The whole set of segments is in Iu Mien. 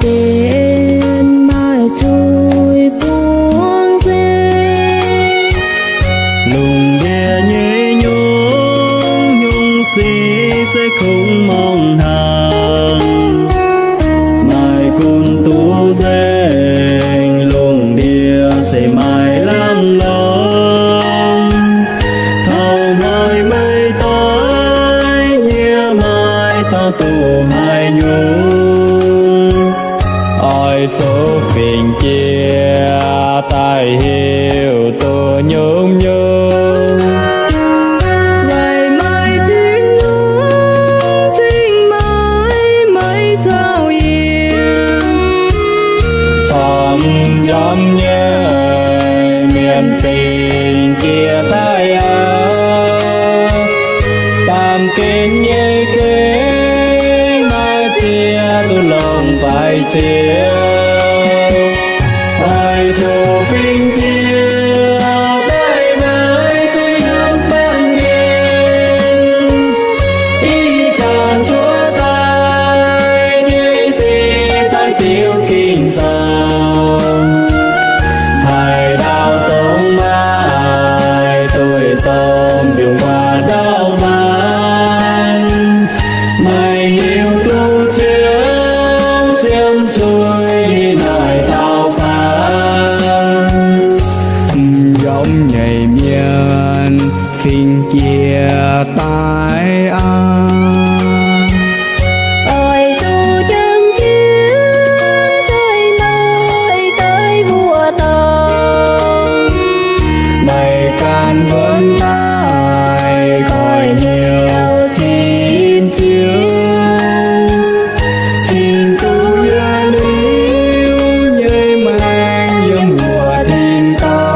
Benx maaih zuiz bun nzengc. Lungh ndiev nyei nyungc-nyungc sic se kungx morngh hnangv. Maaih gunv duqv nzengc, lungh ndiev se maaih lamh lorngx. Taux hnoi meih doix, yie maaih taux doqc haaix nyungc. Oix zuqc fingx jiex daaih heuc duqv nyungc-nyungc. Weic maaih Tin-Hungh cingx maaih meih zaux yiem. Corc m'njormh nyei mienh fingx jiex daaih aqv. Baamh gen nyei gengh maaih ziex duqv longc faix ziouc. Oix zuqc fingx jiex daaih naaiv zuqc yiem baamh gen, ih zanc cuotv daaih nyei sic daaih diuv Ging-Sou. Haaix ndau dongh maaih duih domh mbiungc guaax ndau maanc, meih hiuv duqv Ziouv siemv zuiz yiem naaic dauh faang. M'njormh nyei mienh fingx jiex daaih aqv. Oix zuqc jangx jienv nzengc maaih daaih mbuox dorngx, meih ganh nzuonx daaih goiv nyouz zipv Ziouv, cingx duqv yietc liuz nyei maengc yiem mbuo tin-dorngh.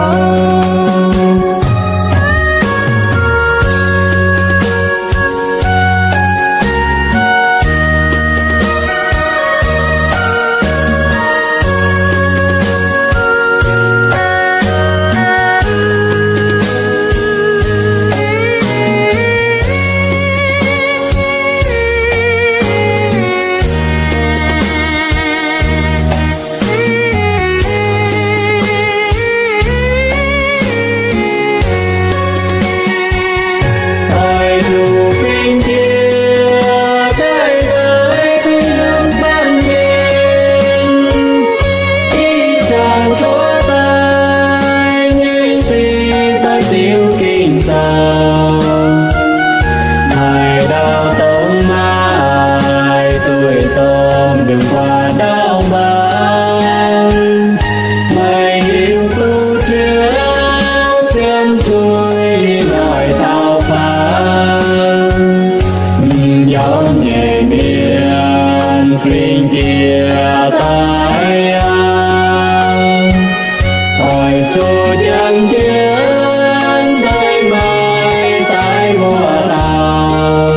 Oix zuqc fingx jiex daaih naaiv zuqc yiem baamh gen, ih zanc cuotv daaih nyei sic daaih diuv Ging-Sou. Haaix ndau dongh maaih duih domh mbiungc guaax ndau maanc, meih hiuv duqv Ziouv siemv zuiz yiem naaic dauh faang. M'njormh nyei mienh fingx jiex daaih aqv. Oix zuqc jangx jienv nzengc maaih daaih mbuox dauh,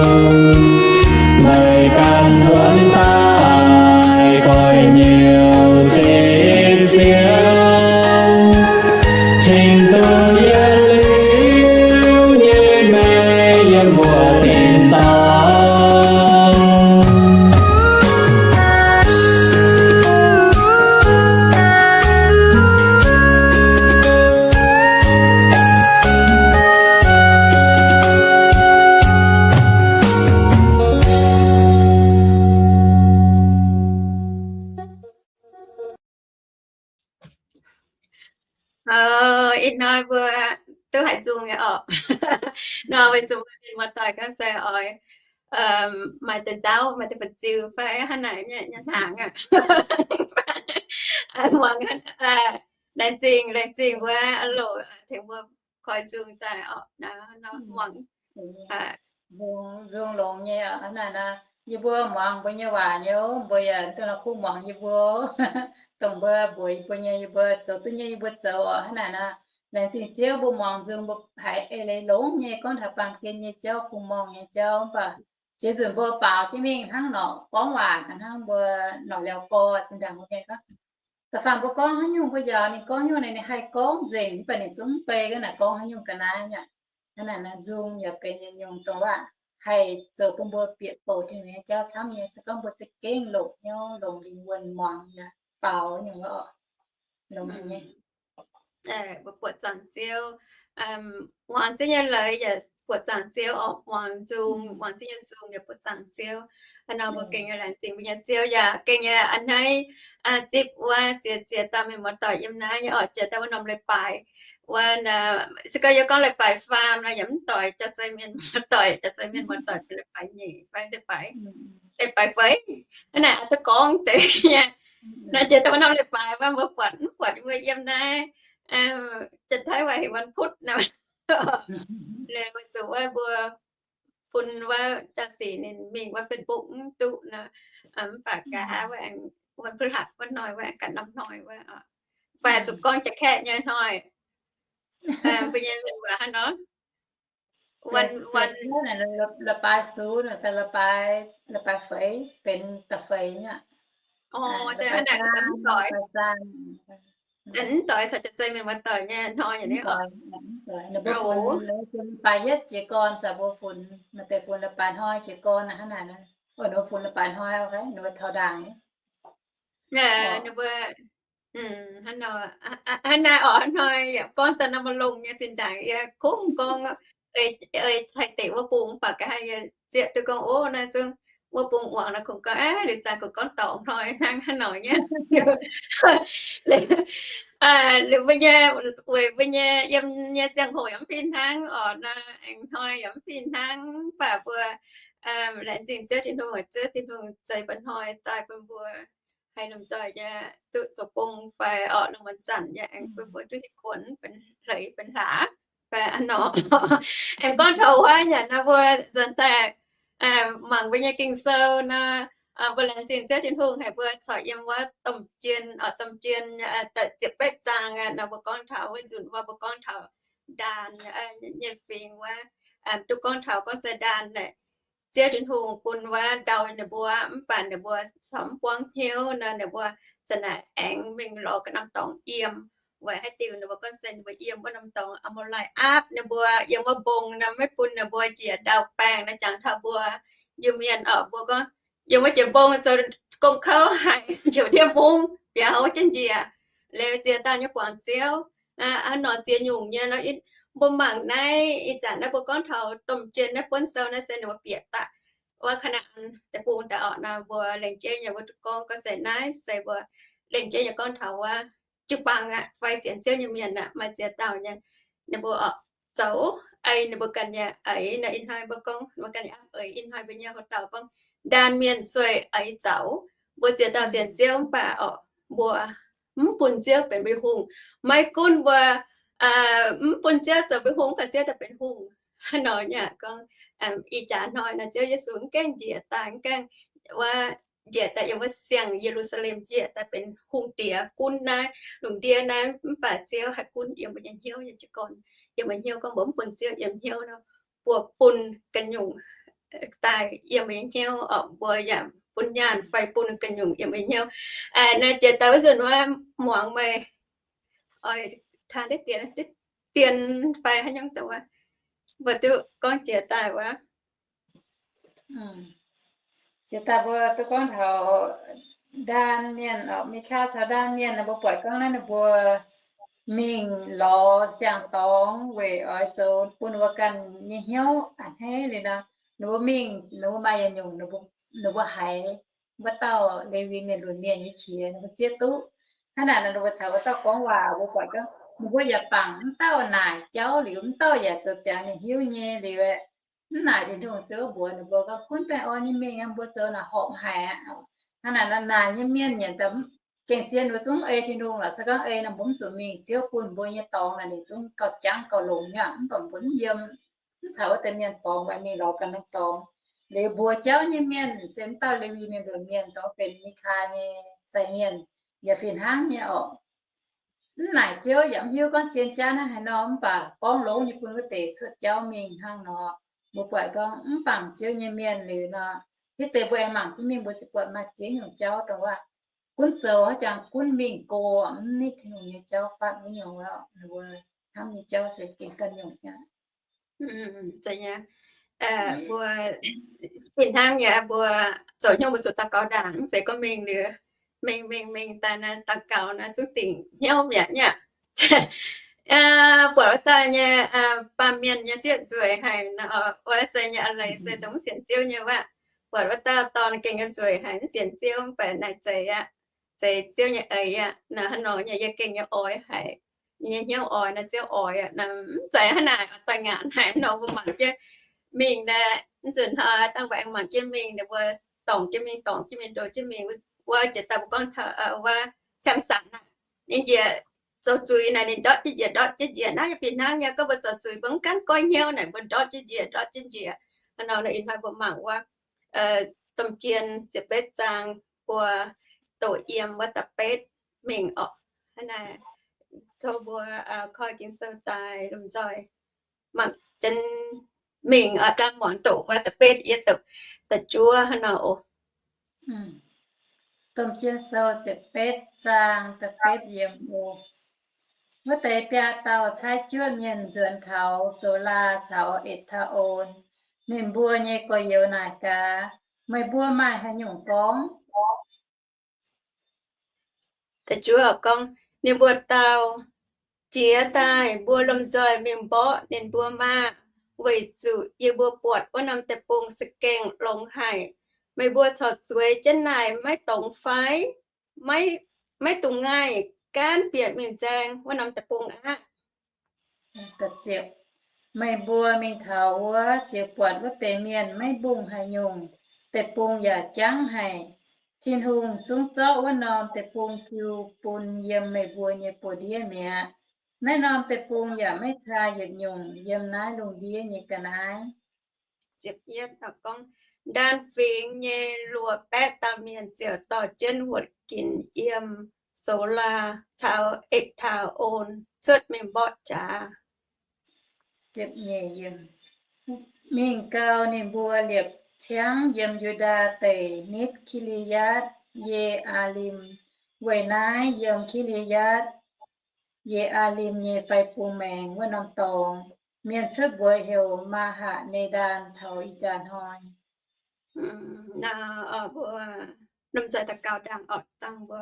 meih ganh nzuonx daaih goiv nyouz zipv Ziouv, cingx duqv yietc liuz nyei maengc yiem mbuo tin-dorngh. Ih hnoi mbuo duqv haiz nzung nyei orqc. Nor weic zuqc mbuo mienh muoz-doic gorngv se oix maaih deix nzauv, maaih deix fu'juv fai hnangv naaic nyei hnaangx aqv. Muangx, laengz zingh, laengz zingh wuov loc tengx mbuo koi nzung daaih orqc. Nor muangx, nzung longx nyei aqv. Hnangv naaic nor, yie mbuo muangx mbuo nyei waac nyei, mbuo yaac duqv nor kuv muangx yie mbuo, dongh mbuo mbuox yie mbuo nyei, yie mbuo zoux duqv nyei yie mbuo zoux orqc. Hnangv naaic nor, laengz zingh Ziouv mbuo muangx nzung mbuo haiz eix leiz longx nyei, gorngv taux baamh gen nyei jauv, bun muangx nyei jauv, mv baac ziex nzunc mbuo baaux jienv mingh hnangv norqc gorngv waac, hnangv mbuo norqc liauz gorx zinh ndaangc mbuo mienh gorngv, da'faanh mbuo gorngv haaix nyungc, mbuo njaaux ninh gorngv nyungc, ninh haih gorngv nzengc, mv baac ninh zungv mv bei ga'naaiv gorngv haaix nyungc ga'naaiv aqv. Hnangv naaic nor, nzung yaac benx yietc nyungc dongh waac. haih zoux bun mbuo bieqc bouc Tin-Hungh nyei jauv camv nyei. Se gorngv mbuo za'gengh longc hnyouv, longc lingh wuonh muangx, baaux nyungc, longx nyei. Mbuo buatc zaangc Ziouv, muangx Ziouv nyei leiz yaac buatc zaangc Ziouv oc, muangx nzung, muangx Ziouv nyei nzung yaac buatc zaangc Ziouv. Hnangv nor mbuo gengh nyei laengz zingh mbuo nyei Ziouv yaac gengh nyei a'hneiv zipv wuov ziex ziex dauh mienh muoz-doic yiem naaiv nyei oc, jiex daaih wuov norm leiz-baaix wuov, se gorngv yie gorngv leiz-baaix faam nor yaac mv doix jaax-zei mienh muoz-doic, jaax-zei mienh muoz-doic benx leiz-baaix nyeic fai leiz-baaix, leiz-baaix feix, hnangv naaic oix duqv gorngv deix nyei. Naaiv jiex daaih wuov norm leiz-baaix wuov mbuo buatc, mv buatc mbuo yiem naaiv Janx-Taiv waac heuc วันพุธ nor, weic zuqc wuov mbuo bun wuov Jaa-Sic ninh mingh wuov Facebook mv duqv nor, mv baac gaax wuov aengx วันพฤหัส wuov hnoi wuov aengx ganh norm hnoi wuov, fai zuqc gorngv Janx-Kaeqv nyei hnoi, mbuo nyei mienh waac hnangv nor. Leiz-baaix sux, leiz-baaix, leiz-baaix feix benx da'feix nyei. Mv doix caux jaax-zei mienh muoz-doic nyei hnoi nyei. Ninh mbuo funx leiz-baaix yietv jiez gorn, caux mbuo funx maaih deix funx leiz-baaix hnoi jiez gorn hnangv naaic. Ninh mbuo funx leiz-baaix hnoi, ninh mbuo taux ndaangc. Ninh mbuo hnangv naaic oc, hnoi yaac gorngv daaih nor maaih longx nyei zinh ndaangc yie kungx gorngv, ei, haih deix wuov bung mv baac ga'haav yie zieqv duqv gorngv, ov, naaiv zungv wuov bung muangx nor kungx gorngv, aav, liuz zaangc kungx gorngv dorngc hnoi hnangv haaix nor nyei. Liuz mbuo nyei, weic mbuo nyei yiem nyei ziangh hoc yaac mv fih hnangv oc, aengx hnoi yaac mv fih hnangv, mv baac mbuo laengz zingh Ziouv Tin-Hungh, Ziouv Tin-Hungh zeix mba'hnoi daaih bun mbuo haih lomh nzoih nyei duqv zoux gong fai orqc, lungh muonz zanc nyei aengx bun mbuo duqv hiuv kuonx benx hleix benx hlaax fai hnangv nor. Aengx gorngv taux wuov yaac nor mbuo nzuonx daaih mangc mbuo nyei Ging-Sou nor, mbuo laengz zingh Ziouv Tin-Hungh haic mbuo corc yiem wuov domh jien, domh jien da'ziepc betv zaang nor mbuo gorngv taux wuov nzunc wuov mbuo gorngv taux Ndaan nyei fingx wuov, duqv gorngv taux gorngv se Ndaan naaic Ziouv Tin-Hungh bun wuov ndau ninh mbuo, mv baac ninh mbuo corc mv buangv hnyouv nor, ninh mbuo za'naaic aengx mingh lorz ga'naaiv norm dorngx yiem. Weic haaix diuc ninh mbuo gorngv se ninh mbuo yiem wuov norm dorngx Aa^mo^lai aapv ninh mbuo yiem wuov mbong nor, maiv bun ninh mbuo njiec ndau baengh nor. Jangx taux mbuo Iu-Mienh oc, mbuo gorngv yiem wuov jiex mbong zoux gong kouv haic, njoux ndiev mungv biaux jienv njiec. Liuz ziex dauh nyei guangc Ziouv, hnangv nor ziex nyungc nyei nor, mbuo mangc naaiv ih zanc naaiv mbuo gorngv taux domh jien naaiv buonv sou naaiv se ninh mbuo bieqc daaih wuov Kaa^naa^an deic-bung daaih orqc nor, mbuo lengc jeiv nyei mbuo gorngv gorngv se naaiv se mbuo lengc jeiv nyei gorngv taux wuov jiu-baang aqv fai sienx Ziouv nyei mienh aqv, maaih ziex dauh nyei ninh mbuo oc zoux ei ninh mbuo ganh nyei eix nor. Ih hnoi mbuo gorngv mbuo ganh nyei eix, ih hnoi mbuo nyei houx-dauh gorngv Ndaan Mienh sueih eix zaux. Mbuo ziex dauh sienx Ziouv mv baac oc, mbuo mv bun Ziouv benx mbuo nyei hungh. Maiv gunv mbuo, mv bun Ziouv zoux mbuo hungh, mv baac Ziouv daaih benx hungh. Hnangv nor yaac gorngv, ih jaax hnoi nor Ziouv Yesu mv gaengh njiec daaih, mv gaengh wuov njiec daaih yiem wuov siang Ye^lu^saa^lem njiec daaih benx hungh diex gunv naaiv lungh ndiev naaiv, mv baac Ziouv haih gunv yiem mbuo nyei hnyouv nyei jiez gorn. Yiem mbuo hnyouv gorngv mbuo mv bun Ziouv yiem hnyouv nor, mbuo bun ganh nyungc daaih yiem mbuo nyei hnyouv oc, mbuo yaac bun nyaanh fai bun ganh nyungc yiem mbuo nyei hnyouv. Naaiv jiex daaih wuov nzunc wuov muangx meih oix taan deix dien, deix dien fai haaix nyungc dongh wuov, mbuo duqv gorngv jiex daaih wuov. Jiex daaih mbuo duqv gorngv taux Ndaan Mienh oc, Mikaa caux Ndaan Mienh, mbuo buatc gorngv naaiv ninh mbuo mingh lorz siang-dorngx weic oix zoux bun ninh mbuo ganh nyei hnyouv a'hneiv liuz nor, ninh mbuo mingh, ninh mbuo maaih yietc nyungc, ninh mbuo haiz wuov dauh Lewi Mienh lunx mienh nyei qiex, ninh mbuo zieqv duqv. Hnangv naaic nor ninh mbuo caux wuov dauh gorngv waac, mbuo buatc gorngv ninh mbuo yaac bangc mv dauh naaic jauv liuz, mv dauh yaac zoux ziangx ninh hiuv nyei liuz, mv naaic Tin-Hungh ziouc mbuox ninh mbuo gorngv, gunv baengh orn nyei mingh, mbuo zoux naaic horpc haic aqv. Hnangv naaic nor naaic nyei mienh nyanc daaih gengh zien ninh mbuo zungv ei Tin-Hungh lorqc. Se gorngv ei nor mbuo mv zuqc mingh, Ziouv bun mbuo nyei dorngx naaic ninh zungv gauh jangv gauh longx nyei, mv baac mbuo mv yiem, mv caux wuov deix mienh borngz, mingh lorz ganh norm dorngx. Liuz mbuox jauv nyei mienh se mv dauh Lewi Mienh lunx mienh, dongh benx Mikaa nyei sai mienh, yaac fih hnangv nyei oc. Mv naaic Ziouv yaac mv hiuv gorngv zien jaav naaiv haaix nor, mv baac gorngv longx nyei bun wuov deix cuotv jauv mingh hnangv nor. Mbuo buatc gorngv mv bangc Ziouv nyei mienh liuz nor, hitv deix mbuo aengx mangc duqv mingh mbuo ziouc buatc maaih ziex nyungc jauv dongh waac gunv zoux haaix jangx gunv mingh go, mv nitv Tin-Hungh nyei jauv fatv wuov nyungc, mbuo hnamv nyei jauv se gengh ganh nyungc aqv. Zeiz nyei. Mbuo fih hnangv nyei, mbuo zoux hnyouv mbuo zuqc daux gaux ndaangc, mv zeiz gorngv mingh liuz, mingh mingh mingh daaih naaiv daux gaux naaiv zungv dingc hnyouv mi'aqv nyei. Buatc wuov dauh nyei baamh mienh nyei sieqv nzueic haic nor, wuov se nyei a'leiz se dongh mv sienx Ziouv nyei wuov. Buatc wuov dauh dorn gengh nyei nzueic haic, mv sienx Ziouv, mv baac naaic zeiz aqv, zeiz Ziouv nyei eix aqv. Naaiv hnangv nor nyei yie gengh nyei oix haic, nyei hnyouv oix naaiv Ziouv oix aqv. Mv zeiz hnangv naaic, oix daaih ngaanc haic nor mbuo mangc jienv mingh naaiv, mv nzunc hnoi dangh mbuo aengx mangc jienv mingh, ninh mbuo dorngc jienv mingh, dorngc jienv mingh, ndoh jienv mingh. Wuov jiex daaih mbuo gorngv taux wuov Samson naaic, ninh njiec zoux zuiz naaic, ninh ndortv jienv njiec, ndortv jienv njiec. Naaiv yaac fih hnangv nyei, gorngv mbuo zoux zuiz mbuo mv gaanv goiv hnyouv naaic, mbuo ndortv jienv njiec, ndortv jienv njiec. Hnangv nor ih hnoi mbuo mangc wuov domh jien ziepc betv zaang mbuo doqc yiem wuov da'betv mingh orqc. Hnangv naaic, tov mbuo koi Ging-Sou daaih lomh nzoih mangc jienv mingh oc. Dangh muangx doqc wuov da'betv yie doqc da'juov hnangv nor oc. Domh jien sou ziepc betv zaang da'betv yiemc oc. Wuov deix biaa dauh caaiv juoqv mienh nzuonx taux Soolaa caux Etc^taa^on. Ninh mbuo nyei gorx-youz naaic gaax, Meih mbuo maaih haaix nyungc gorngv? Da'juov gorngv, Ninh mbuo dau, Jiex daaih mbuo lomh nzoih mingh mborqv ninh mbuo maah! Weic zuqc yie mbuo buatc wuov norm deic-bung za'gengh longx haic. Meih mbuo corc zueiz jienv naaic maiv dongz fai? Maiv dungx ngaih gaanv bieqc mingh nzaeng wuov norm deic-bung aqv. Meih mbuo mingh taux wuov ziouc buatc wuov deix mienh maiv mbungh haaix nyungc, deic-bung yaac jangv haic. Tin-Hungh zungv zorqv wuov norm deic-bung jiu bun yiem meih mbuo nyei buoz-ndiev mi'aqv. Naaiv norm deic-bung yaac maiv caa yietc nyungc yiem naaiv lungh ndiev nyei ga'naaiv. Ndaam fingx nyei luoqc baeqv dauh mienh ziouc dorh jienv wuotc ginc yiem Soolaa caux Etc^taa^on cuotv mingh mborqv jaax. Mingh gau, ninh mbuo liepc ciangv yiem Yu^ndaa Deic nitv Ki^li^yaatv Ye^aa^lim, weic naaiv yiem Ki^li^yaatv Ye^aa^lim nyei fai bung maengx wuov norm dorngx, mienh cuotv mbuox heuc Maa^hatc^ne^ndaan taux ih jaax hnoi. Mbuo lomh nzoih daux gaux ndaangc orqc, dangh mbuo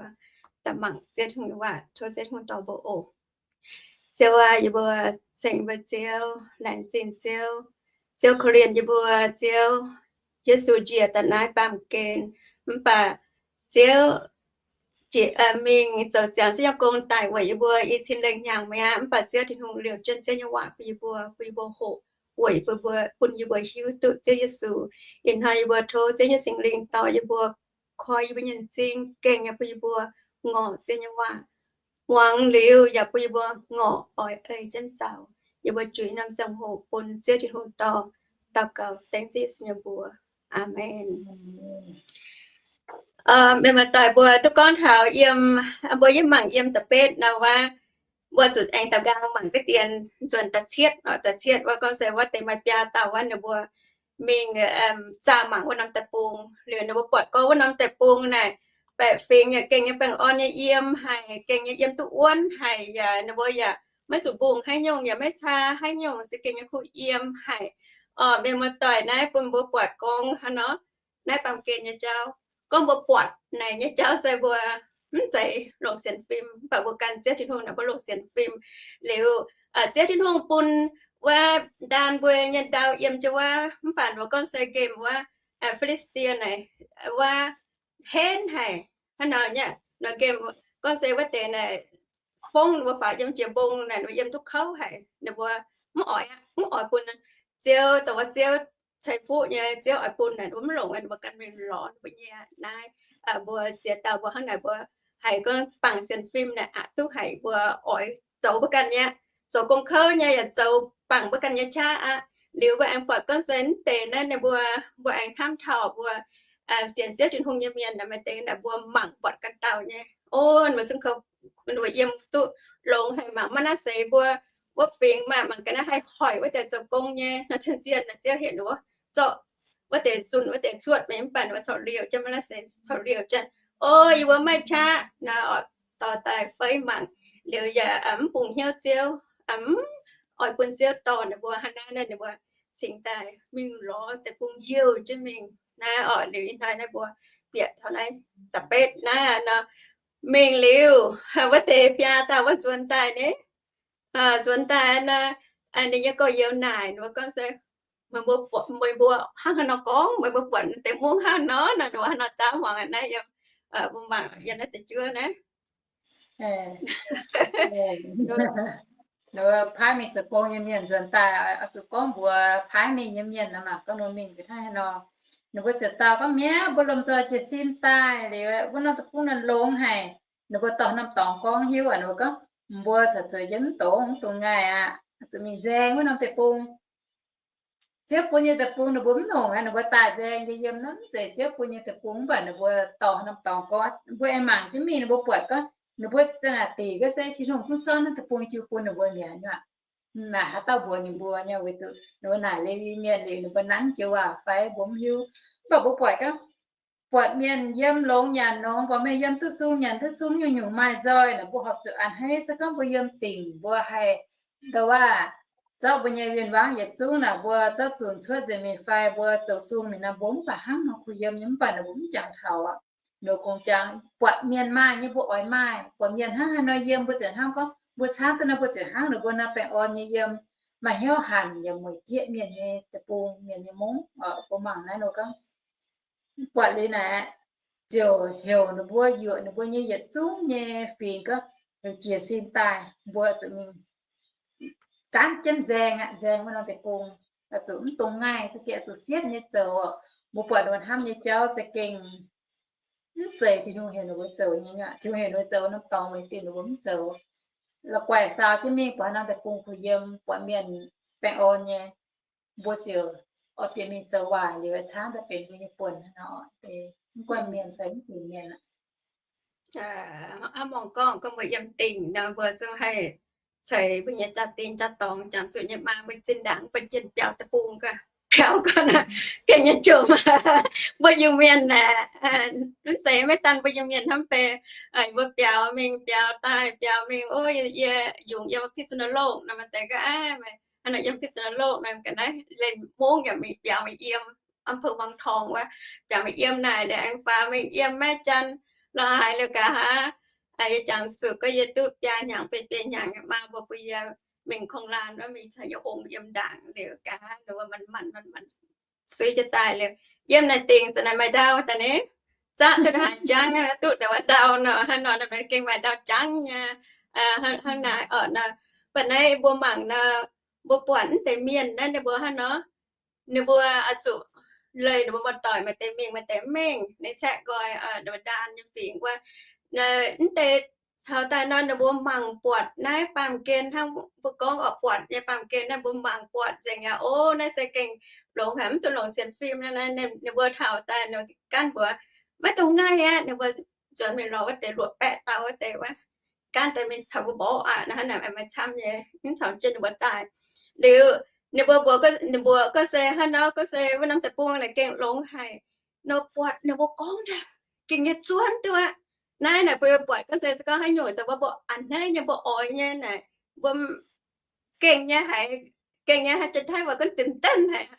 daaih mangc Ziouv Tin-Hungh nyei waac. Tov Ziouv Tin-Hungh dorh mbuo oc. Ziouv aac, yie mbuo ceng mbuo Ziouv, laengz zingh Ziouv. Ziouv korv-lienh yie mbuo, Ziouv. Yesu njiec daaih naaiv baamh gen, mv baac Ziouv mingh zoux ziangx Ziouv nyei gong daaih weic yie mbuo i cin lengh hnyangx mi'aqv. Mv baac Ziouv Tin-Hungh liouh jienv Ziouv nyei waac bun yie mbuo, bun yie mbuo hoqc, weic bun yie mbuo hiuv duqv Ziouv Yesu. Ih hnoi yie mbuo tov Ziouv nyei Singx Lingh dorh yie mbuo, koi yie mbuo nyei m'zing, gengh nyei bun yie mbuo ngorc Ziouv nyei waac, muangx liuz yaac bun yie mbuo ngorc oix ei jienv zaux. Yie mbuo juix norm ziangh hoc bun Ziouv Tin-Hungh dorh. Daux gaux dengv Ziouv Yesu nyei mbuox. Aamen. Mienh muoz-doic, mbuo duqv gorngv taux yiem, mbuo yiem mangc yiem da'betv nor wuov, mbuo zuqc aengx daux nqaang mangc ga'dien nzuonx da'cietv. Da'cietv wuov gorngv se wuov deix maaih biaa dauh wuov ninh mbuo mingh zaah mangc wuov norm deic-bung. Liuz ninh mbuo buatc gorngv wuov norm deic-bung naaic baeqc fingx yaac gengh nyei baengh orn nyei yiem haic, gengh nyei yiem duqv wuonv haic, yaac ninh mbuo yaac maiv zuqc mbungh haaix nyungc, yaac maiv caa haaix nyungc, se gengh nyei kuh yiem haic. Orqc, mienh muoz-doic, naaiv bun mbuo buatc gorngv hnangv nor, naaiv baamh gen nyei jauv, gorngv mbuo buatc naaic nyei jauv se mbuo mv zeiz longc sienx fim, mv baac mbuo gan Ziouv Tin-Hungh naaic mbuo longc sienx fim. Liuz Ziouv Tin-Hungh bun wuov ndaan mbuo nyei ndau yiem jienv wuov, mv baac mbuo gorngv se nqemh wuov Fi^li^saa^die naaic wuov henv haic hnangv nor nyei. Nor nqemh gorngv se wuov deix naaic fongv ninh mbuo faaux yiem jiex mbong naaic, ninh mbuo yiem duqv kouv haic, ninh mbuo mv oix, mv oix bun Ziouv, dongh wuov Ziouv ceix fuqv nyei, Ziouv oix bun naaic, ninh mbuo mv longc, ninh mbuo gan mingh lorz ninh mbuo nyei naaiv, mbuo ziex dauh mbuo hnangv naaic mbuo haiz gorngv bangc sienx fim naaic aqc duqv haic, mbuo oix zoux mbuo ganh nyei, zoux gong kouv nyei yaac zoux bangc mbuo ganh nyei qaqv aqv. Liuz mbuo aengx buatc gorngv se mv deix naaiv ninh mbuo, mbuo aengx hnamv taux mbuo sienx Ziouv Tin-Hungh nyei mienh naaic, maaih deix naaic mbuo mangc buatc ganh dauh nyei, o, ninh mbuo zungv kouv, ninh mbuo yiem duqv longx haic, mangc maiv naaiv seix mbuo wuov fingx maah, mangc ga'naaiv haih hoic wuov deix zoux gong nyei nor, zien-zien naaic Ziouv heuc ninh mbuo zorqv wuov deix zunh wuov deix cuotv mingh, mv baac ninh mbuo corc liouh jienv, maiv naaiv seix corc liouh jienv. O, yie mbuo maiv qaqv nor, dorh daaih feiv mangc, liuz yaac mv bungx hnyouv Ziouv, mv oix bun Ziouv dorh ninh mbuo hnangv naaiv, ninh mbuo cingx daaih mingh lorz deic-bung youh jienv mingh naaiv oc. Liuz ih hnoi naaiv mbuo bieqc taux naaiv da'betv naaiv nor, mingh liuz wuov deix biaa dauh wuov nzuonx daaih ni, nzuonx daaih nor, ninh nyei gorx-youz naaic ninh mbuo gorngv se, meih mbuo hnangv haaix nor gorngv, meih mbuo buatc deix mungv hnangv nor nor, ninh mbuo hnangv nor daav muangx naaiv yiem, mbuo mangc yiem naaiv deix juov naaiv. Paaiv mingh zoux gong nyei mienh nzuonx daaih oix zuqc gorngv mbuox paaiv mingh nyei mienh nor, mangc gorngv ninh mbuo mingh hnangv haaix nor. Ninh mbuo ziouc dau gorngv, mi'aqv, mbuo lomh nzoih jiez sin daaih liuz, wuov norm deic-bung naaiv longx haic. Ninh mbuo dorh norm dorngx gorngv hiuv, ninh mbuo gorngv, mbuo corc zueiz jienv mv dongz, mv dungx ngaih aqv, zuqc mingh nzaeng wuov norm deic-bung. Ziouv bun nyei deic-bung ninh mbuo mv longc aqv. Ninh mbuo daaih nzaeng nyei yiem naaiv mv zeiz Ziouv bun nyei deic-bung, mv baac ninh mbuo dorh norm dorngx gorngv, mbuo aengx mangc jienv mingh, ninh mbuo buatc gorngv ninh mbuo za'naaic dingc gorngv se Tin-Hungh zungv zorqv naaiv deic-bung jiu bun ninh mbuo mi'aqv. Naaic haaix dauh mbuox ninh mbuo nyei, weic zuqc ninh mbuo naaic Lewi Mienh liuz ninh mbuo nanv joux waac fai mbuo mv hiuv. Mv baac mbuo buatc gorngv, buatc mienh yiem longx nyanc longx, buatc mienh yiem duqv sung nyanc duqv sung, nyungc-nyungc maaih nzoih naaic, mbuo horpc zuqc a'hneiv se gorngv mbuo yiem dingc mbuo haih, ndoh waac, zorqv mbuo nyei win-wangv yietc zungv naaic, mbuo zorqv zunc cuotv nzengc mingh fai mbuo zoux sung mingh nor, mbuo mv baac hnangv nor kuh yiem nyei, mv baac ninh mbuo mv jangx taux aqv. Ninh mbuo kungx jangx buatc mienh maaih nyei mbuo oix maaih, buatc mienh hnangv haaix nor yiem mbuo ziouc hnangv gorngv, mbuo caangv duqv nor mbuo ziouc hnangv ninh mbuo nor baengh orn nyei yiem, maaih hnyouv hanc yaac mueic jieqv mienh nyei deic-bung, mienh nyei mungv. Mbuo mangc naaiv nor gorngv, buatc liuz naaic, ziouc heuc ninh mbuo yuoqc ninh mbuo nyei yietc zungv nyei fingx gorngv, heuc jiez sin daaih, mbuo zuqc mingh gaanv jienv nzaeng aqv, nzaeng wuov norm deic-bung, zuqc mv dungx ngaih, za'gengh zuqc siepv nyei zoux. Mbuo buatc ninh mbuo hnamv nyei jauv za'gengh mv zeiz Tin-Hungh heuc ninh mbuo zoux nyei. Tin-Hungh heuc ninh mbuo zoux norm dorngx weic zuqc ninh mbuo mv zoux. La'guaih saau jienv mingh buatc norm deic-bung kuh yiem, buatc mienh baengh orn nyei, mbuo ziouc oix bieqc mingh zoux waaic liuz caangv daaih benx mbuo nyei buonc nor. Mv guanh mienh fai mv bieqc mienh aqv. Aav, mangc gorngv gorngv mbuo yiem dingc nor, mbuo zungv haih ceix mbuo nyei jaa-dingh jaa-dorngx, jangx zuqc nyei maa, mbuo zinh ndaangc mbuo jienh biaux deic-bung gaax, biaux gaax naaic, gengh nyei jomc. Mbuo Iu-Mienh aeqv, mv zeiz maiv daan mbuo Iu-Mienh hnamv beiv, mbuo biaux mingh biaux daaih, biaux mingh, o, yie yungz yiem พิษณุโลก nor, maaih deix gorngv, aav, meih hnangv nor yiem พิษณุโลก nor, ga'naaiv เลน Mungv yaac mingh biaux mingh yiem อำเภอวังทอง wuov, biaux mingh yiem naaic liuz aengx faaux mingh yiem แม่จันทร์ lorz haaix liuz gaax aqv. Yie jangx zuqc gorngv yie duqv biaa hnyangx, biei biei hnyangx, maa mbuo bun yie mingh kongx laanh wuov, mingh caux yie ong yiem ndaangc liuz gaax, ninh mbuo manc manc manc manc suiv jienv daaih liuz, yiem naaic dingc za'naaic maaih ndau daaih ni, zaqv duqv haaix jangv, duqv deix wuov ndau nor, hnangv nor, gengh maaih ndau jangv nyei. Hnangv naaic orqc nor, baac naaiv mbuo mangc nor, mbuo buatc mv deix mienh naaiv ninh mbuo hnangv nor, ninh mbuo oix zuqc leih ninh mbuo muoz-doic maaih deix mingh maaih deix mv mengh, ninh caeqv nqoi ndaan nyei fingx wuov. Mv deix taux daaih nor ninh mbuo mangc buatc naaiv baamh gen hnangv mbuo gorngv oix buatc nyei baamh gen naaiv, mbuo mangc buatc nzengc aqv. O, naaiv se gengh longx haic, mv zuqc longc sienx fim. Ninh mbuo taux daaih nor, ganh mbuox, maiv dungx ngaih aqv. Ninh mbuo nzuonx mingh lorz wuov deix luoqc baeqv dauh wuov deix wuov, ganh daaih mingh taux mbuo mborqv aqv, hnangv naaic maaih camv nyei, mv taux jienv ninh mbuo daaih. Liuz ninh mbuo mbuox, ninh mbuox gorngv se hnangv nor, gorngv se wuov norm deic-bung naaic gengh longx haic nor, buatc ninh mbuo gorngv daaih gengh nyei zuov duqv aqv. Naaiv naaic mbuo buatc gorngv se, se gorngv haaix nyungc daaih mbuo a'hneiv nyei, mbuo oix nyei naaic, mbuo gengh nyei haic, gengh nyei haic, janx-taiv mbuo gorngv ตื่นเต้น haic,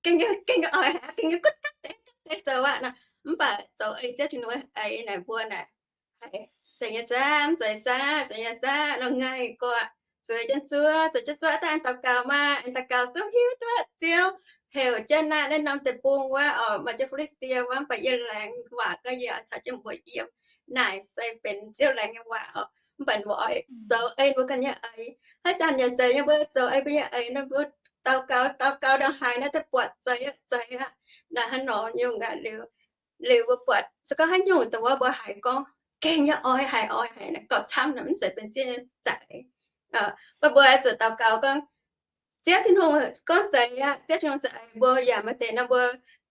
gengh nyei, gengh nyei oix haic, gengh nyei gunv daav deix, daav deix zoux aqv nor. Mv baac zoux ei Ziouv Tin-Hungh eix naaic mbuo naaic, haiz zeiz nyei zaqv, mv zeiz zaqv, zeiz nyei zaqv nor, ngaih gorqv, zueiz jienv zuov, zueiz jienv zuov daaih aengx daux gaux maah, aengx daux gaux zungv hiuv duqv Ziouv heuc jienv naaiv, naaiv norm deic-bung wuov oc, maaih jienv Fi^li^saa^die wuov, mv baac yie laengz waac gorngv yie caux jienv mbuo yiem naaic se benx Ziouv laengz nyei waac oc. Mv baac mbuo oix zoux ei mbuo ganh nyei eix. Haaix zanc yaac zeiz nyei, mbuo zoux ei mbuo nyei eix nor, mbuo daux gaux, daux gaux ndongc haaix naaiv daaih buatc zeiz aqv, zeiz aqv, naaic hnangv nor nyungc aqv. Liuz, liuz mbuo buatc se gorngv haaix nyungc dongh wuov mbuo haiz gorngv gengh nyei oix haic, oix haic, gauh camv nor, mv zeiz benx Ziouv nyei za'eix. Mv baac mbuo oix zuqc daux gaux gorngv, Ziouv Tin-Hungh gorngv zeiz aqv, Ziouv Tin-Hungh za'eix, mbuo yaac maaih deix nor mbuo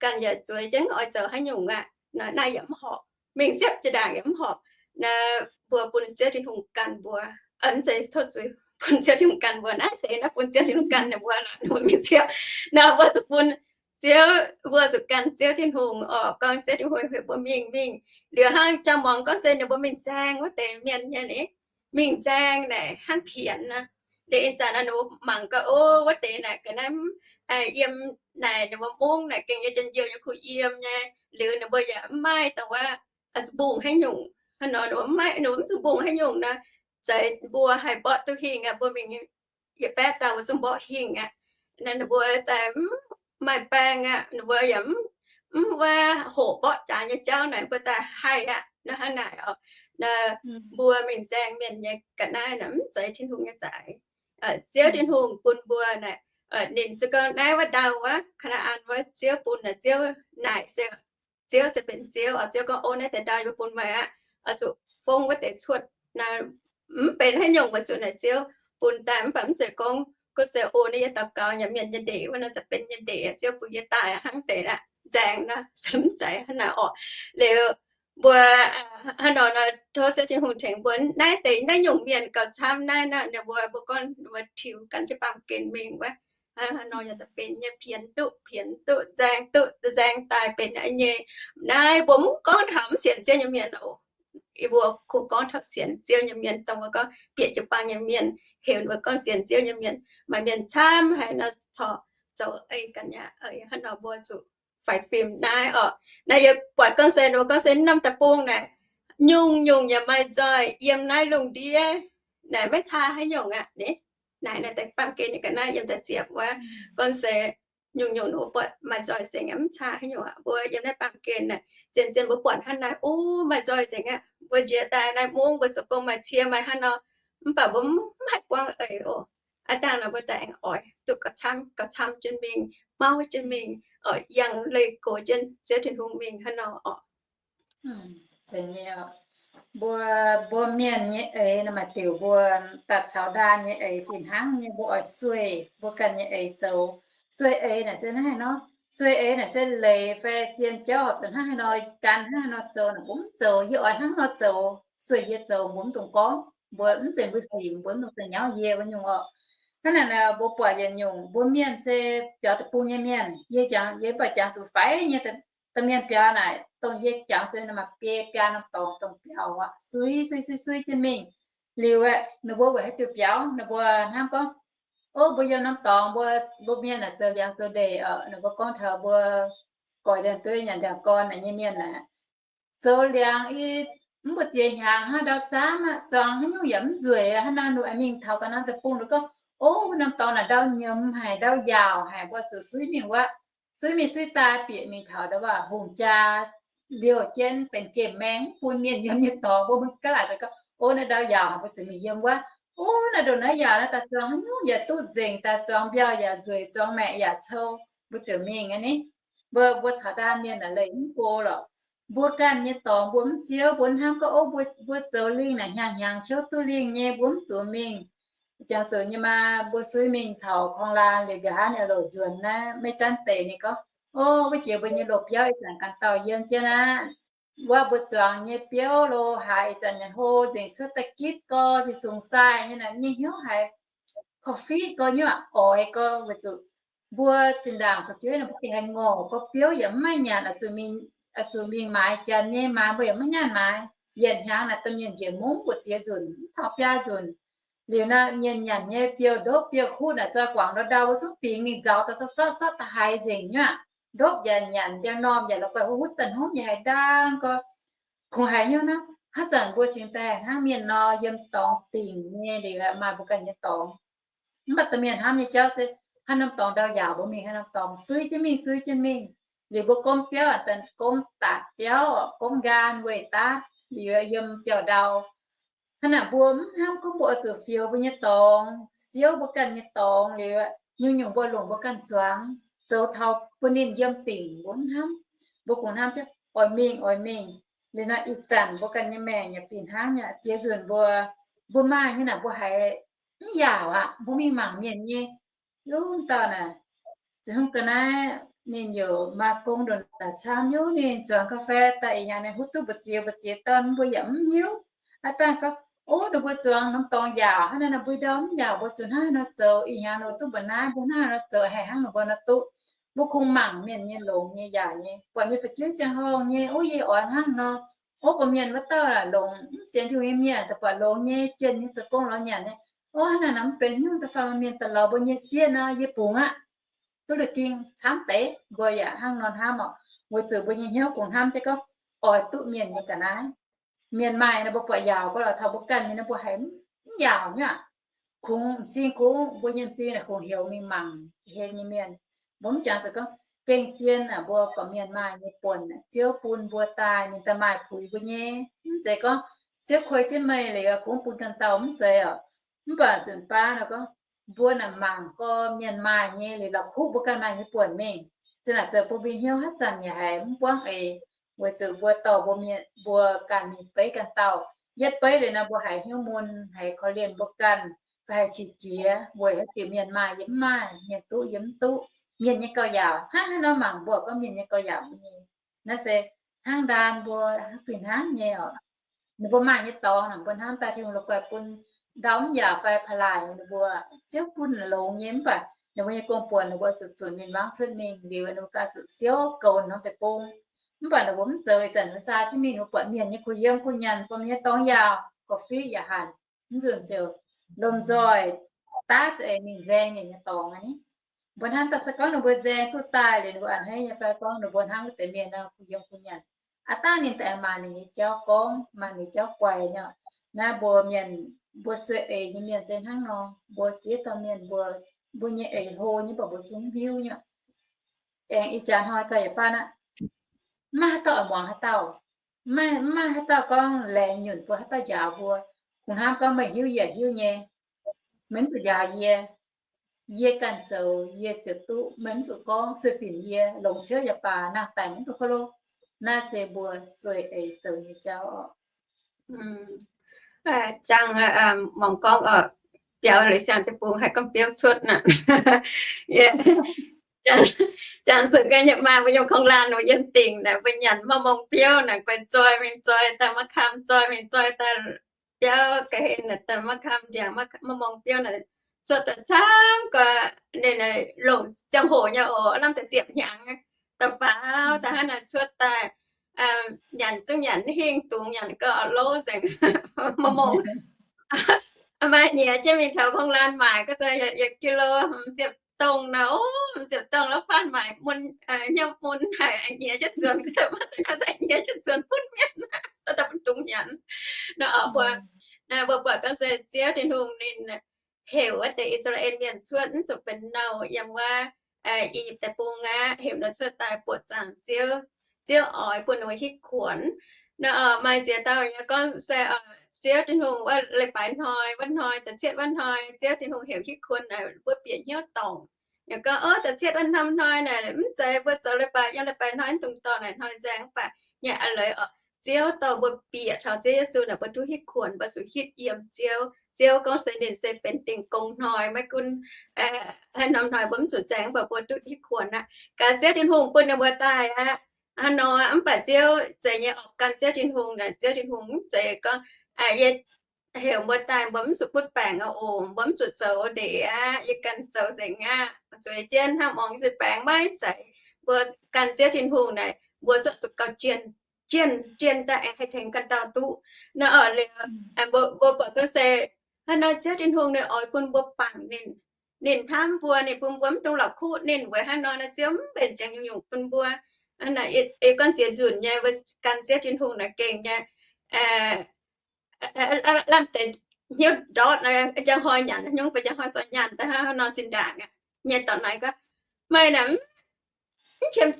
ganh yaac zueiz jienv oix zoux haaix nyungc aqv. Naaiv yaac mv horpc, mingh siepv jiex ndaangc yaac mv horpc. Naaiv mbuo bun Ziouv Tin-Hungh ganh mbuo, mv zeiz tov zuiz, bun Ziouv Tin-Hungh ganh mbuo. Naaiv deix naaiv bun Ziouv Tin-Hungh ganh ninh mbuo lorqc, ninh mbuo mingh siepv. Naaiv mbuo zuqc bun Ziouv, mbuo zuqc gan Ziouv Tin-Hungh oc. Gorngv Ziouv Tin-Hungh heuc mbuo mingh, mingh. Liuz hnangv jang muangx gorngv se ninh mbuo mingh nzaeng wuov deix mienh nyei ni, mingh nzaeng naaic hnangv pienx nor. deix ih zanc naaiv ninh mbuo mangc gaax, o, wuov deix naaic ga'naaiv mv yiem naaic ninh mbuo mungv naaic gengh nyei njien-youh nyei kuh yiem nyei, liuz ninh mbuo yaac mv maaih dongh wuov mbungh haaix nyungc. Hnangv nor ninh mbuo mv zuqc mbungh haaix nyungc nor, zeix mbuo haih mborqv duqv hingh aqv, mbuo mingh yietc baeqv dauh mbuo zungv mborqv hingh aqv. Naaiv ninh mbuo daaih mv maaih baeng aqv, ninh mbuo yaac mv wuov hoqc mborqv jaax nyei jauv naaic mbuo daaih haih aqv. Nor hnangv naaic oc, mbuo mingh nzaeng mienh nyei ga'naaiv naaic mv zeiz Tin-Hungh nyei za'eix. Ziouv Tin-Hungh bun mbuo naaic, ninh se gorngv naaiv wuov ndau wuov, Kaa^naa^an wuov, Ziouv bun naaic, Ziouv naaic se Ziouv se benx Ziouv oc. Ziouv gorngv, o, naaiv deix ndau yie mbuo bun meih aqv, oix zuqc fongv wuov deix cuotv. Naaiv mv benx haaix nyungc weic zuqc naaic Ziouv bun daaih, mv baac mv zeiz gorngv gunv se, o, naaiv yie daux gaux nyanc mienh nyei ndeic wuov nor za'gengh benx nyei ndeic, Ziouv bun yie daaih hnangv deix aqv. Nzaeng nor se mv zeiz hnangv naaic oc. Liuz mbuo hnangv nor nor tov Ziouv Tin-Hungh tengx mbuo naaiv deix naaiv nyungc mienh gauh camv naaiv nor, ninh mbuo, mbuo gorngv ninh mbuo tiux gan jienv baamh gen mingh wuov, hnangv nor yaac za'gengh benx nyei, pienx duqv, pienx duqv, nzaeng duqv, nzaeng daaih benx nyei. Naaiv mbuo mv gorngv taux mv sienx Ziouv nyei mienh oc. Yie mbuo kungx gorngv taux sienx Ziouv nyei mienh, dongh mbuo gorngv bieqc jiu-baang nyei mienh, heuc mbuo gorngv sienx Ziouv nyei mienh. Maaih mienh camv haic nor corc zoux ei ganh aqv. Hnangv nor mbuo zuqc faix fim naaiv oc. Naaiv yie buatc gorngv se, ninh mbuo gorngv se norm deic-bung naaic nyungc-nyungc yaac maaih nzoih yiem naaiv lungh ndiev naaic, maiv caa haaix nyungc aqv. Naaiv, naaiv deix baamh gen nyei ga'naaiv yiem daaih ziepc wuov, gorngv se nyungc-nyungc ninh mbuo buatc maaih nzoih nzengc aqv, mv caa haaix nyungc aqv. Mbuo yiem naaiv baamh gen naaic, zien-zien mbuo buatc hnangv naaiv, o, maaih nzoih nzengc aqv. Mbuo njiec daaih naaiv mungv mbuo zoux gong maaih cie maaih hnangv nor, mv baac mbuo mv haih buangv eix oc. Aav dangh nor mbuo daaih aengx oix duqv gauh camv, gauh camv jienv mingh, mauv jienv mingh, yangh leih gox jienv Ziouv Tin-Hungh mingh hnangv nor oc. Mbuo, mbuo mienh nyei eix naaic maaih diuc mbuo daaih caux ndaam nyei eix fih hnangv nyei, mbuo oix sueih mbuo ganh nyei eix zoux. Sueih eix naaic se hnangv haaix nor? Sueih eix naaic se leiz fai zien jauv horpc zuqc hnangv haaix nor, gan hnangv haaix nor zoux naaic mbuo mv zoux. Yie oix hnangv nor zoux, sueih yie zoux, mbuo mv dungx gorngv, mbuo mv zeiz mbuo sic, mbuo mv dungx daaih nyauv yie wuov nyungc oc. Hnangv naaic mbuo buatc yietc nyungc mbuo mienh se biaux deic-bung nyei mienh, yie jangx, yie mv baac jangx zuqc faix nyei domh mienh biaux naaic, dongh yie jangx zuqc maaih biaa, biaa norm dorngx dongh biaux aqv, sui, sui, sui, sui jienv mingh. Liuz aeqv, ninh mbuo weic haaix diuc biaux, ninh mbuo hnamv gorngv, o, mbuo yiem norm dorngx mbuo, mbuo mienh naaic zoux liangx zoux ndeic oc. Ninh mbuo gorngv taux mbuo goix ndiangx-dueiv nyanc ndiangx-gorn naaic nyei mienh aeqv, zoux liangx i, mv mbu'ziex hnyangx hnangv ndau zaamv aqv, zuangx haaix nyungc yaac mv nzueic aqv. Hnangv naaiv ninh mbuo aengx mingh taux ga'naaiv deic-bung, ninh gorngv, o, norm dorngx naaic ndau nyiemz haic, ndau yaauc haic, mbuo zuqc suiv mingh wuov. Suiv mingh suiv daaih bieqc mingh taux ndau waac hungh jaa liouh jienv benx gemh maeng mv bun mienh yiem nyei dorngx, mbuo mv gaax laaic gorngv, o, naaiv ndau yaauc haic, mbuo zuqc mingh yiem wuov. O, naaiv ndongc naaiv yaauc naaiv daaih zuangx haaix nyungc yaac duqv nzengc, daaih zuangx mbiauh yaac nzueic, zuangx maeqc yaac cou, mbuo ziouc mingh aqv ni. Mbuo, mbuo caux ndaam mienh naaic leih mv go lorqc. Mbuo ganh nyei dorngx mbuo mv siouv, mbuo hnamv gorngv, o, mbuo, mbuo zoux lingh naaic hnyangx-hnyangx ciouv duqv lingh nyei, mbuo mv zuqc mingh. Jangx zuqc nyei maa, mbuo suiv mingh taux korng laan liuz, nqa'haav ninh loc nzuonx naaiv meiv zanv deix ninh gorngv, o, wuov jiex mbuo nyei loz-biauv ih zanc ganh dauh yiem jienv aqv. Wuov mbuo zuangx nyei biouv lo haaix ih zanc nyanc hlo nzengc, cuotv daaih gitv gorx, se sung sai nyei naaic, nyei hnyouv haiz korv-fiqv gorx, nyuoqc oix gorx, weic zuqc mbuo zinh ndaangc fu'jueiv naaic mbuo gengh haih ngorc gorx, biouv yaac mv maaih nyanc, oix zuqc mingh maaiz janx nyei, maaiz mbuo yaac maiv nyanc maaiz. Yietc hnyangx naaic domh mienh njiec mungv mbu'ziex nzunc, mv taux biaa nzunc. Liuz naaic mienh nyanc nyei biouv-ndopv biouv-kutv naaic zoi guangc ndau ndau, mbuo zungv bingx mingh nzauz daaih sotv sotv sotv daaih haiz nzengc nyuoqc. Ndopv yaac nyanc, ndiangx-normh yaac la'guaih huv huv daaih hnomv, yaac haiz ndaang gorx. Kungx haiz hnyouv naaiv, haaix zanc mbuo cingx daaih hnangv mienh nor, yiem dorngx dingc nyei liuz maaih mbuo ganh nyei dorngx. Mv baac domh mienh hnamv nyei jauv se, haaix norm dorngx ndau yaauc mbuo mingh haaix norm dorngx, suiv jienv mingh, suiv jienv mingh. Liuz mbuo gomv biauv, gomv daatc biauv, gomv nqaam weih daatv, liuz yiem biauv-ndau. Hnangv naaic mbuo mv hnamv gorngv mbuo oix zuqc fioux mbuo nyei dorngx, siouv mbuo ganh nyei dorngx liuz, nyungc-nyungc mbuo longc mbuo ganh zuangx, zoux taux bun ninh yiem dingc mbuo mv hnamv. Mbuo kungx hnamv jienv oix mingh, oix mingh. Liuz nor ih zanc mbuo ganh nyei maengc yaac fih hnangv nyei. Ziex nzunc mbuo, mbuo maaih nyei naaic mbuo haiz mv yaauc aqv. Mbuo mingh mangc mienh nyei, yungz dauh naaic, zinh hnangv ga'naaiv ninh yaac maaih gong ndongc naaic camv, yungz ninh zuangx ga'fei daaih ih hnyangx ninh huv duqv mbu'ziex mbu'ziex dorn, mbuo yaac mv hiuv. Aav dangh gorngv, o, ninh mbuo zuangx norm dorngx yaauc hnangv naaiv nor, mbuo ndau mv yaauc, mbuo zuqc hnangv haaix nor zoux, ih hnyangx ninh mbuo duqv mbu'naaiv, mbuo hnangv haaix nor zoux haih hnangv ninh mbuo nor duqv. Mbuo kungx mangc mienh nyei longx nyei yaauc nyei, buatc mienh fu'jueiv ziangh horngh nyei, o, yie oix hnangv nor. O, buatc mienh wuov dauh longx, mv sienx Tin-Hungh nyei mienh, daaih buatc longx nyei, jienh nyei, zoux gong lorz nyanc nyei, Orv, naaiv mv benx nyungc, da'faanh mienh daaih lorz mbuo nyei sieqv nor, yie bungx aqv. Duqv la'ging camv deix, mbuo yaac hnangv nor hnamv oc. Weic zuqc mbuo nyei hnyouv kungx hnamv jienv gorngv oix duqv mienh nyei ga'naaiv. Mienh maaih nor mbuo buatc yaauc, mbuo lorz taux mbuo ganh nyei nor mbuo haiz mv yaauc nyei aqv. Kungx m'zing, kungx mbuo nyei m'zing naaic kungx heuc mingh mangc hlen nyei mienh. Mbuo mv jangx zuqc gorngv gengh zien aac, mbuo gorqv-mienh maaih nyei buonc, Ziouv bun mbuo daaih, ninh daaih maaih puix mbuo nyei. Mv zeiz gorngv Ziouv kuei jienv meih liuz kungx bun ganh dauh, mv zeiz oc. Mv baac nzunc baav nor gorngv mbuo naaic mangc gorqv-mienh maaih nyei liuz la'kuqv mbuo ganh maaih nyei buonc mingh. Zinh naaic zoux bun mbuo hnyouv haaix zanc yaac haiz mv buangv eix, weic zuqc mbuo dorh mbuo mienh, mbuo ganh mingh beiv ganh dauh. Yietv beiv liuz nor mbuo haiz hnyouv mun, haiz korv-lienh mbuo ganh, fai haiz qiex jiez weic haaix diuc mienh maaih yie mv maaih, mienh duqv yie mv duqv, mienh nyei gauh yaauc. Hnangv haaix nor mangc mbuo gorngv mienh nyei gauh yaauc mbuo nyei. Naaiv se hnangv ndaan mbuo fih hnangv nyei oc. Ninh mbuo maaih nyei dorngx naaic mbuo hnamv daaih Tin-Hungh la'guaih bun ndau mv yaauc fai pa'laaih ninh mbuo, Ziouv bun longx nyei. Mv baac ninh mbuo nyei gong-buonc ninh mbuo zuqc zunc mienh wangv cuotv mingh liuz, ninh mbuo ganh zuqc siouv goux norm deic-bung. Mv baac ninh mbuo mv zoux, ih zanc mbuo saa jienv mingh, ninh mbuo buatc mienh nyei kuh yiem kuh nyanc, buatc mienh nyei dorngx yaauc, gorqv-fiqv yaac hanc, mv nzunc ziouc lomh nzoih daav za'eix mingh nzaeng ninh nyei dorngx aqv ni. Mbuo hnamv daaih se gorngv ninh mbuo nzaeng duqv daaih liuz, ninh mbuo a'hneiv nyei fai gorngv ninh mbuo hnangv wuov deix mienh nor kuh yiem kuh nyanc, aav dangh ninh daaih maaic ninh nyei jauv gorngv, maaic ninh jauv guaix nyei. Naaiv mbuo mienh, mbuo sueih eix nyei mienh se hnangv nor, mbuo ziex dauh mienh mbuo, mbuo nyei eix hlo nyei, mv baac mbuo zungv mv hiuv nyei. Aengx ih jaax hnoi gauh yietc faanv aqv. Mv maaih haaix dauh oix muangx haaix dauh. Mv maaih, mv maaih haaix dauh gorngv laengz nyunc mbuo, haaix dauh njaaux mbuo. Kungx hnamv gorngv meih hiuv yie hiuv nyei. Meih mv zuqc njaaux yie. Yie ganh zoux yie ziouc duqv, meih mv zuqc gorngv sueih binc yie, longc ciouv yaac baac, nangh daic mv duqv kouv lo. Naaiv se mbuo sueih eix zoux nyei jauv oc. Jangx, mangc gorngv oc, biaux leiz siang deic-bung haih gorngv biouv cuotv naaic. Jangx zuqc ganh nyei maa mbuo yiem kong laanh, mbuo yiem dingc naaic, mbuo nyanc maiv mong biouv naaic, guai zoi mingh zoi daaih maiv kaam, zoi mingh zoi daaih biauv ga'hlen naaic, daaih maiv kaam ndiangx, maiv mong biouv naaic, cuotv daaih camv gau, ninh longc ziangh hoc nyei oc, lamh deix ziepc hnyangx, da'faaux da'hnangv naaic cuotv daaih, nyanc zungv nyanc hingh, dungz nyanc gau, lov nzengc, maiv mong. Maaih nyiex jienv mingh taux kong laanh maaic ga'zei yietc kilo hmz ziepc dongh naaic, o, hmz ziepc dongh la'faanh maaic mun, hnyouv mun haic, nyiex jienv nzuonx ga'zei, nyiex jienv nzuonx butv mienh, daaih bun dungz nyanc. Nor mbuo, mbuo buatc ga'zei Ziouv Tin-Hungh ninh heuc wuov deix I^saa^laa^en Mienh cuotv mv zuqc benx nouh yiem wuov I^yipv deic-bung aqv, heuc ninh cuotv daaih buoqc zaangc Ziouv. Ziouv oix bun ninh mbuo hitv kuonx. Nor maaih ziex dauh nyei gorngv se Ziouv Tin-Hungh wuov leiz-baaix hnoi, wuov hnoi, da'cietv wuov hnoi, Ziouv Tin-Hungh heuc hitv kuonx naaic, mbuo bieqc hnyouv dorngc. Yaac gorngv, o, da'cietv wuov hnoi naaic mv zeiz mbuo zoux leiz-baaix, yiem leiz-baaix hnoi, mv dungx dorh naaic hnoi nzaeng, mv baac nyei a'leiz oc, Ziouv dorh mbuo bieqc taux Ziouv Yesu naaic, mbuo duqv hitv kuonx, mbuo zuqc hitv yiem Ziouv. Ziouv gorngv se ninh se benx dingh gong hnoi, maiv gunv haaix norm hnoi mbuo mv zuqc nzaeng, mv baac mbuo duqv hitv kuonx aqv. Gaax Ziouv Tin-Hungh bun ninh mbuo daaih aqv. Hnangv nor mv baac Ziouv zeiz nyei, orqc, gan Ziouv Tin-Hungh naaic, Ziouv Tin-Hungh mv zeiz gorngv, yie heuc mbuo daaih mbuo mv zuqc butv baengc aqv oc, mbuo mv zuqc zoux ndeic aqv, yie ganh zoux nzengc aqv. Zueiz jienv hnangv muangx se baengc maiv zeiz. Mbuo gan Ziouv Tin-Hungh naaic, mbuo zuqc gauh jienh, jienh, jienh daaih aengx haih tengx ganh dauh duqv. Nor oc, liuz mbuo buatc gorngv se hnangv nor Ziouv Tin-Hungh ninh oix bun mbuo bangc ninh. Ninh hnamv mbuo, ninh bun mbuo mv dungx la'kuqv ninh. Weic hnangv nor naaic Ziouv mv mbenc ziangx nyungc-nyungc bun mbuo. Ih gorngv ziex nzunc nyei mbuo gan Ziouv Tin-Hungh naaic gengh nyei, lamh deix hnyouv ndortv, njang hnoi nyanc haaix nyungc, fai njang hnoi zoux nyanc daaih hnangv haaix nor zinh ndaangc aqv. Nyei dorh naaic gorngv, meih naaic mv qiemx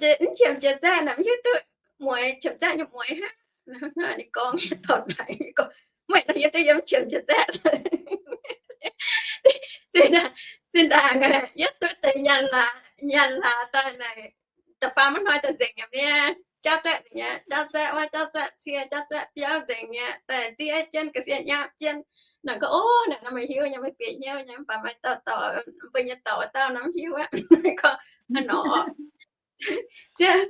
jiex zaeqv naaic, mv hiuv duqv mueiz, qiemx zaeqv nyei mueiz hnangv. Ninh gorngv, dorh naaic gorngv, meih naaic hiuv duqv yie mv qiemx jiex zaeqv. Zinh ndaangc yietv duqv deix nyanc laaix, nyanc laaix daaih naaic, da'faam wuov hnoi daaih nzengc nyei, jauv zaeqv nzengc nyei, jauv zaeqv wuov, jauv zaeqv cie, jauv zaeqv biauv nzengc nyei, daaih diev jienv, ga'sie nyapv jienv. Naaic gorngv, o, naaic nor meih hiuv nyei, meih bieqc hnyouv nyei, mv baac meih dauh dorc, mbuo nyei dorc wuov dauh nor mv hiuv aqv. Gorngv hnangv nor, Ziouv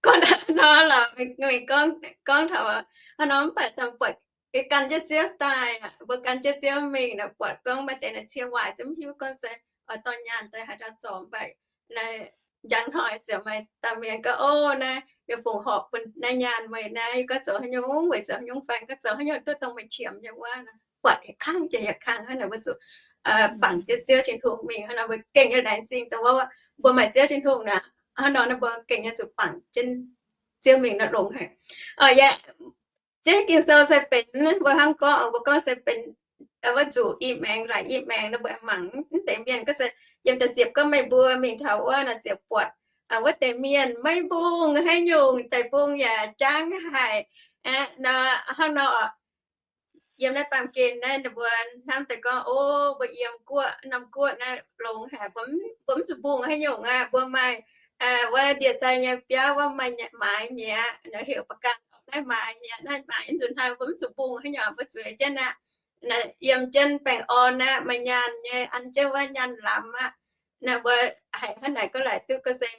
gorngv hnangv nor lorqc, meih gorngv, gorngv taux hnangv nor mv baac dangh buatc gan jienv Ziouv daaih, mbuo gan jienv Ziouv mingh naaic, buatc gorngv maaih deix naaic cie waaic ziouc mv hiuv gorngv se oix dorh nyaanh daaih haaix ndau zorc, mv baac naaic njang hnoi ziouc maaih dauh mienh gorngv, o, naaiv yie fungc horpc bun naaiv nyaanh meih naaiv, yie gorngv zoux haaix nyungc, weic zoux haaix nyungc fai gorngv zoux haaix nyungc duqv dongh meih qiemx nyei wuov. buatc yietc kangv jiex yietc kangv hnangv naaic, mbuo zuqc bangc jienv Ziouv Tin-Hungh mingh hnangv nor, mbuo gengh nyei laengz zingh dongh wuov mbuo maaih Ziouv Tin-Hungh naaic hnangv nor, mbuo gengh nyei zuqc bangc jienv Ziouv mingh nor longx haic. Yaac Ziouv Ging-Sou se benx mbuo hnangv gorngv, mbuo gorngv se benx wuov zuqc i maengx laaic i maengx nor, mbuo mangc mv deix mienh gorngv se yiem da'ziepc ziepc gorngv meih mbuo mingh taux wuov naaic ziouc buatc wuov deix mienh maiv mbungh haaix nyungc, deic-bung yaac jangv haic nor, hnangv nor. Yiem naaiv baamh gen naaiv mbuo hnamv daaih gorngv, o, mbuo yiem guoqv, norm guoqv naaiv longx haic, mbuo mv zuqc mbungh haaix nyungc aqv. Mbuo maaih wuov ndie-sai nyei biauv wuov, maaih maaiz mi'aqv, heuc ประกัน naaiv maaiz mi'aqv, naaiv maaiz nzunc hnoi mbuo mv zuqc mbungh haaix nyungc, mbuo zueiz jienv aqv. Yiem jienv baengh orn aqv, maaih nyaanh nyei, an jienv wuov nyaanh lamz aqv. Naaiv mbuo haiz hnangv naaic gorngv laaic duqv gorngv se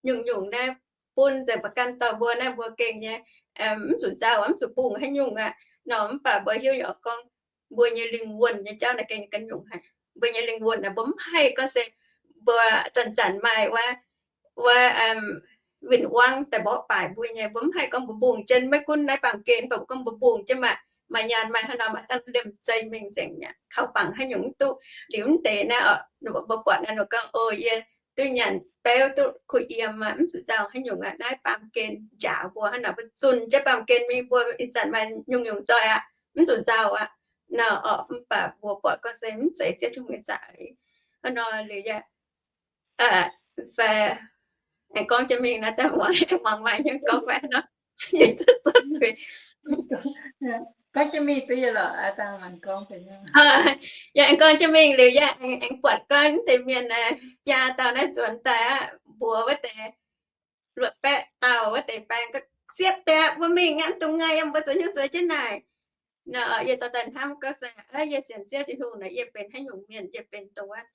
nyungc-nyungc naaiv bun nzengc ประกัน dorh mbuo naaiv mbuo gengh nyei mv zuqc nzauh, mv zuqc mbungh haaix nyungc aqv nor. Mv baac mbuo hiuv nyei gorngv mbuo nyei lingh wuonh nyei jauv naaiv gengh ganh nyungc haic. Mbuo nyei lingh wuonh naaiv mbuo mv haih gorngv se mbuo zanc-zanc maaih wuov, wuov win-wangv daaih mborqv baaic mbuo nyei. Mbuo mv haih gorngv mbuo mbungh jienv, maiv gunv naaiv baamh gen, mv baac mbuo gorngv mbuo mbungh jienv maah, maaih nyaanh maaih haaix norm maaih dangh liemh zeih mingh nzengc mi'aqv, kaux bangc haaix nyungc mv duqv. Liuz mv deix naaiv mbuo buatc naaiv nor gorngv, o, yie duqv nyanc beuv duqv kuh yiem aqv, mv zuqc nzauh haaix nyungc aqv. Naaiv baamh gen njaaux mbuo hnangv naaic, mbuo zunh jienv baamh gen mingh, mbuo ih zanc maaih nyungc-nyungc nzoih aqv, mv zuqc nzauh aqv nor. Mv baac mbuo buatc gorngv se mv zeiz Ziouv Tin-Hungh nyei za'eix hnangv nor. Liuz yaac fai aengx gorngv jienv mingh naaiv, daaih muangx maaih hnyouv gorngv fai nor, yie zuqc zuqc zuiz. Gorngv jienv mingh duqv yie lorqc, dangh muangx gorngv fai nor. Yaac aengx gorngv jienv mingh liuz yaac aengx buatc gorngv deix mienh biaa dauh naaiv nzuonx daaih aqv, mbuox wuov deix luoqc baeqv dauh wuov deix baeng, siepv deix mbuo mingh aqv, mv dungx ngaih yiem, mbuo zuqc hnyouv zueiz jienv naaic. Nor yie dorh daaih hnamv gorngv se, yie sienx Ziouv Tin-Hungh naaic, yie benx haaix nyungc mienh? Yie benx dongh wuov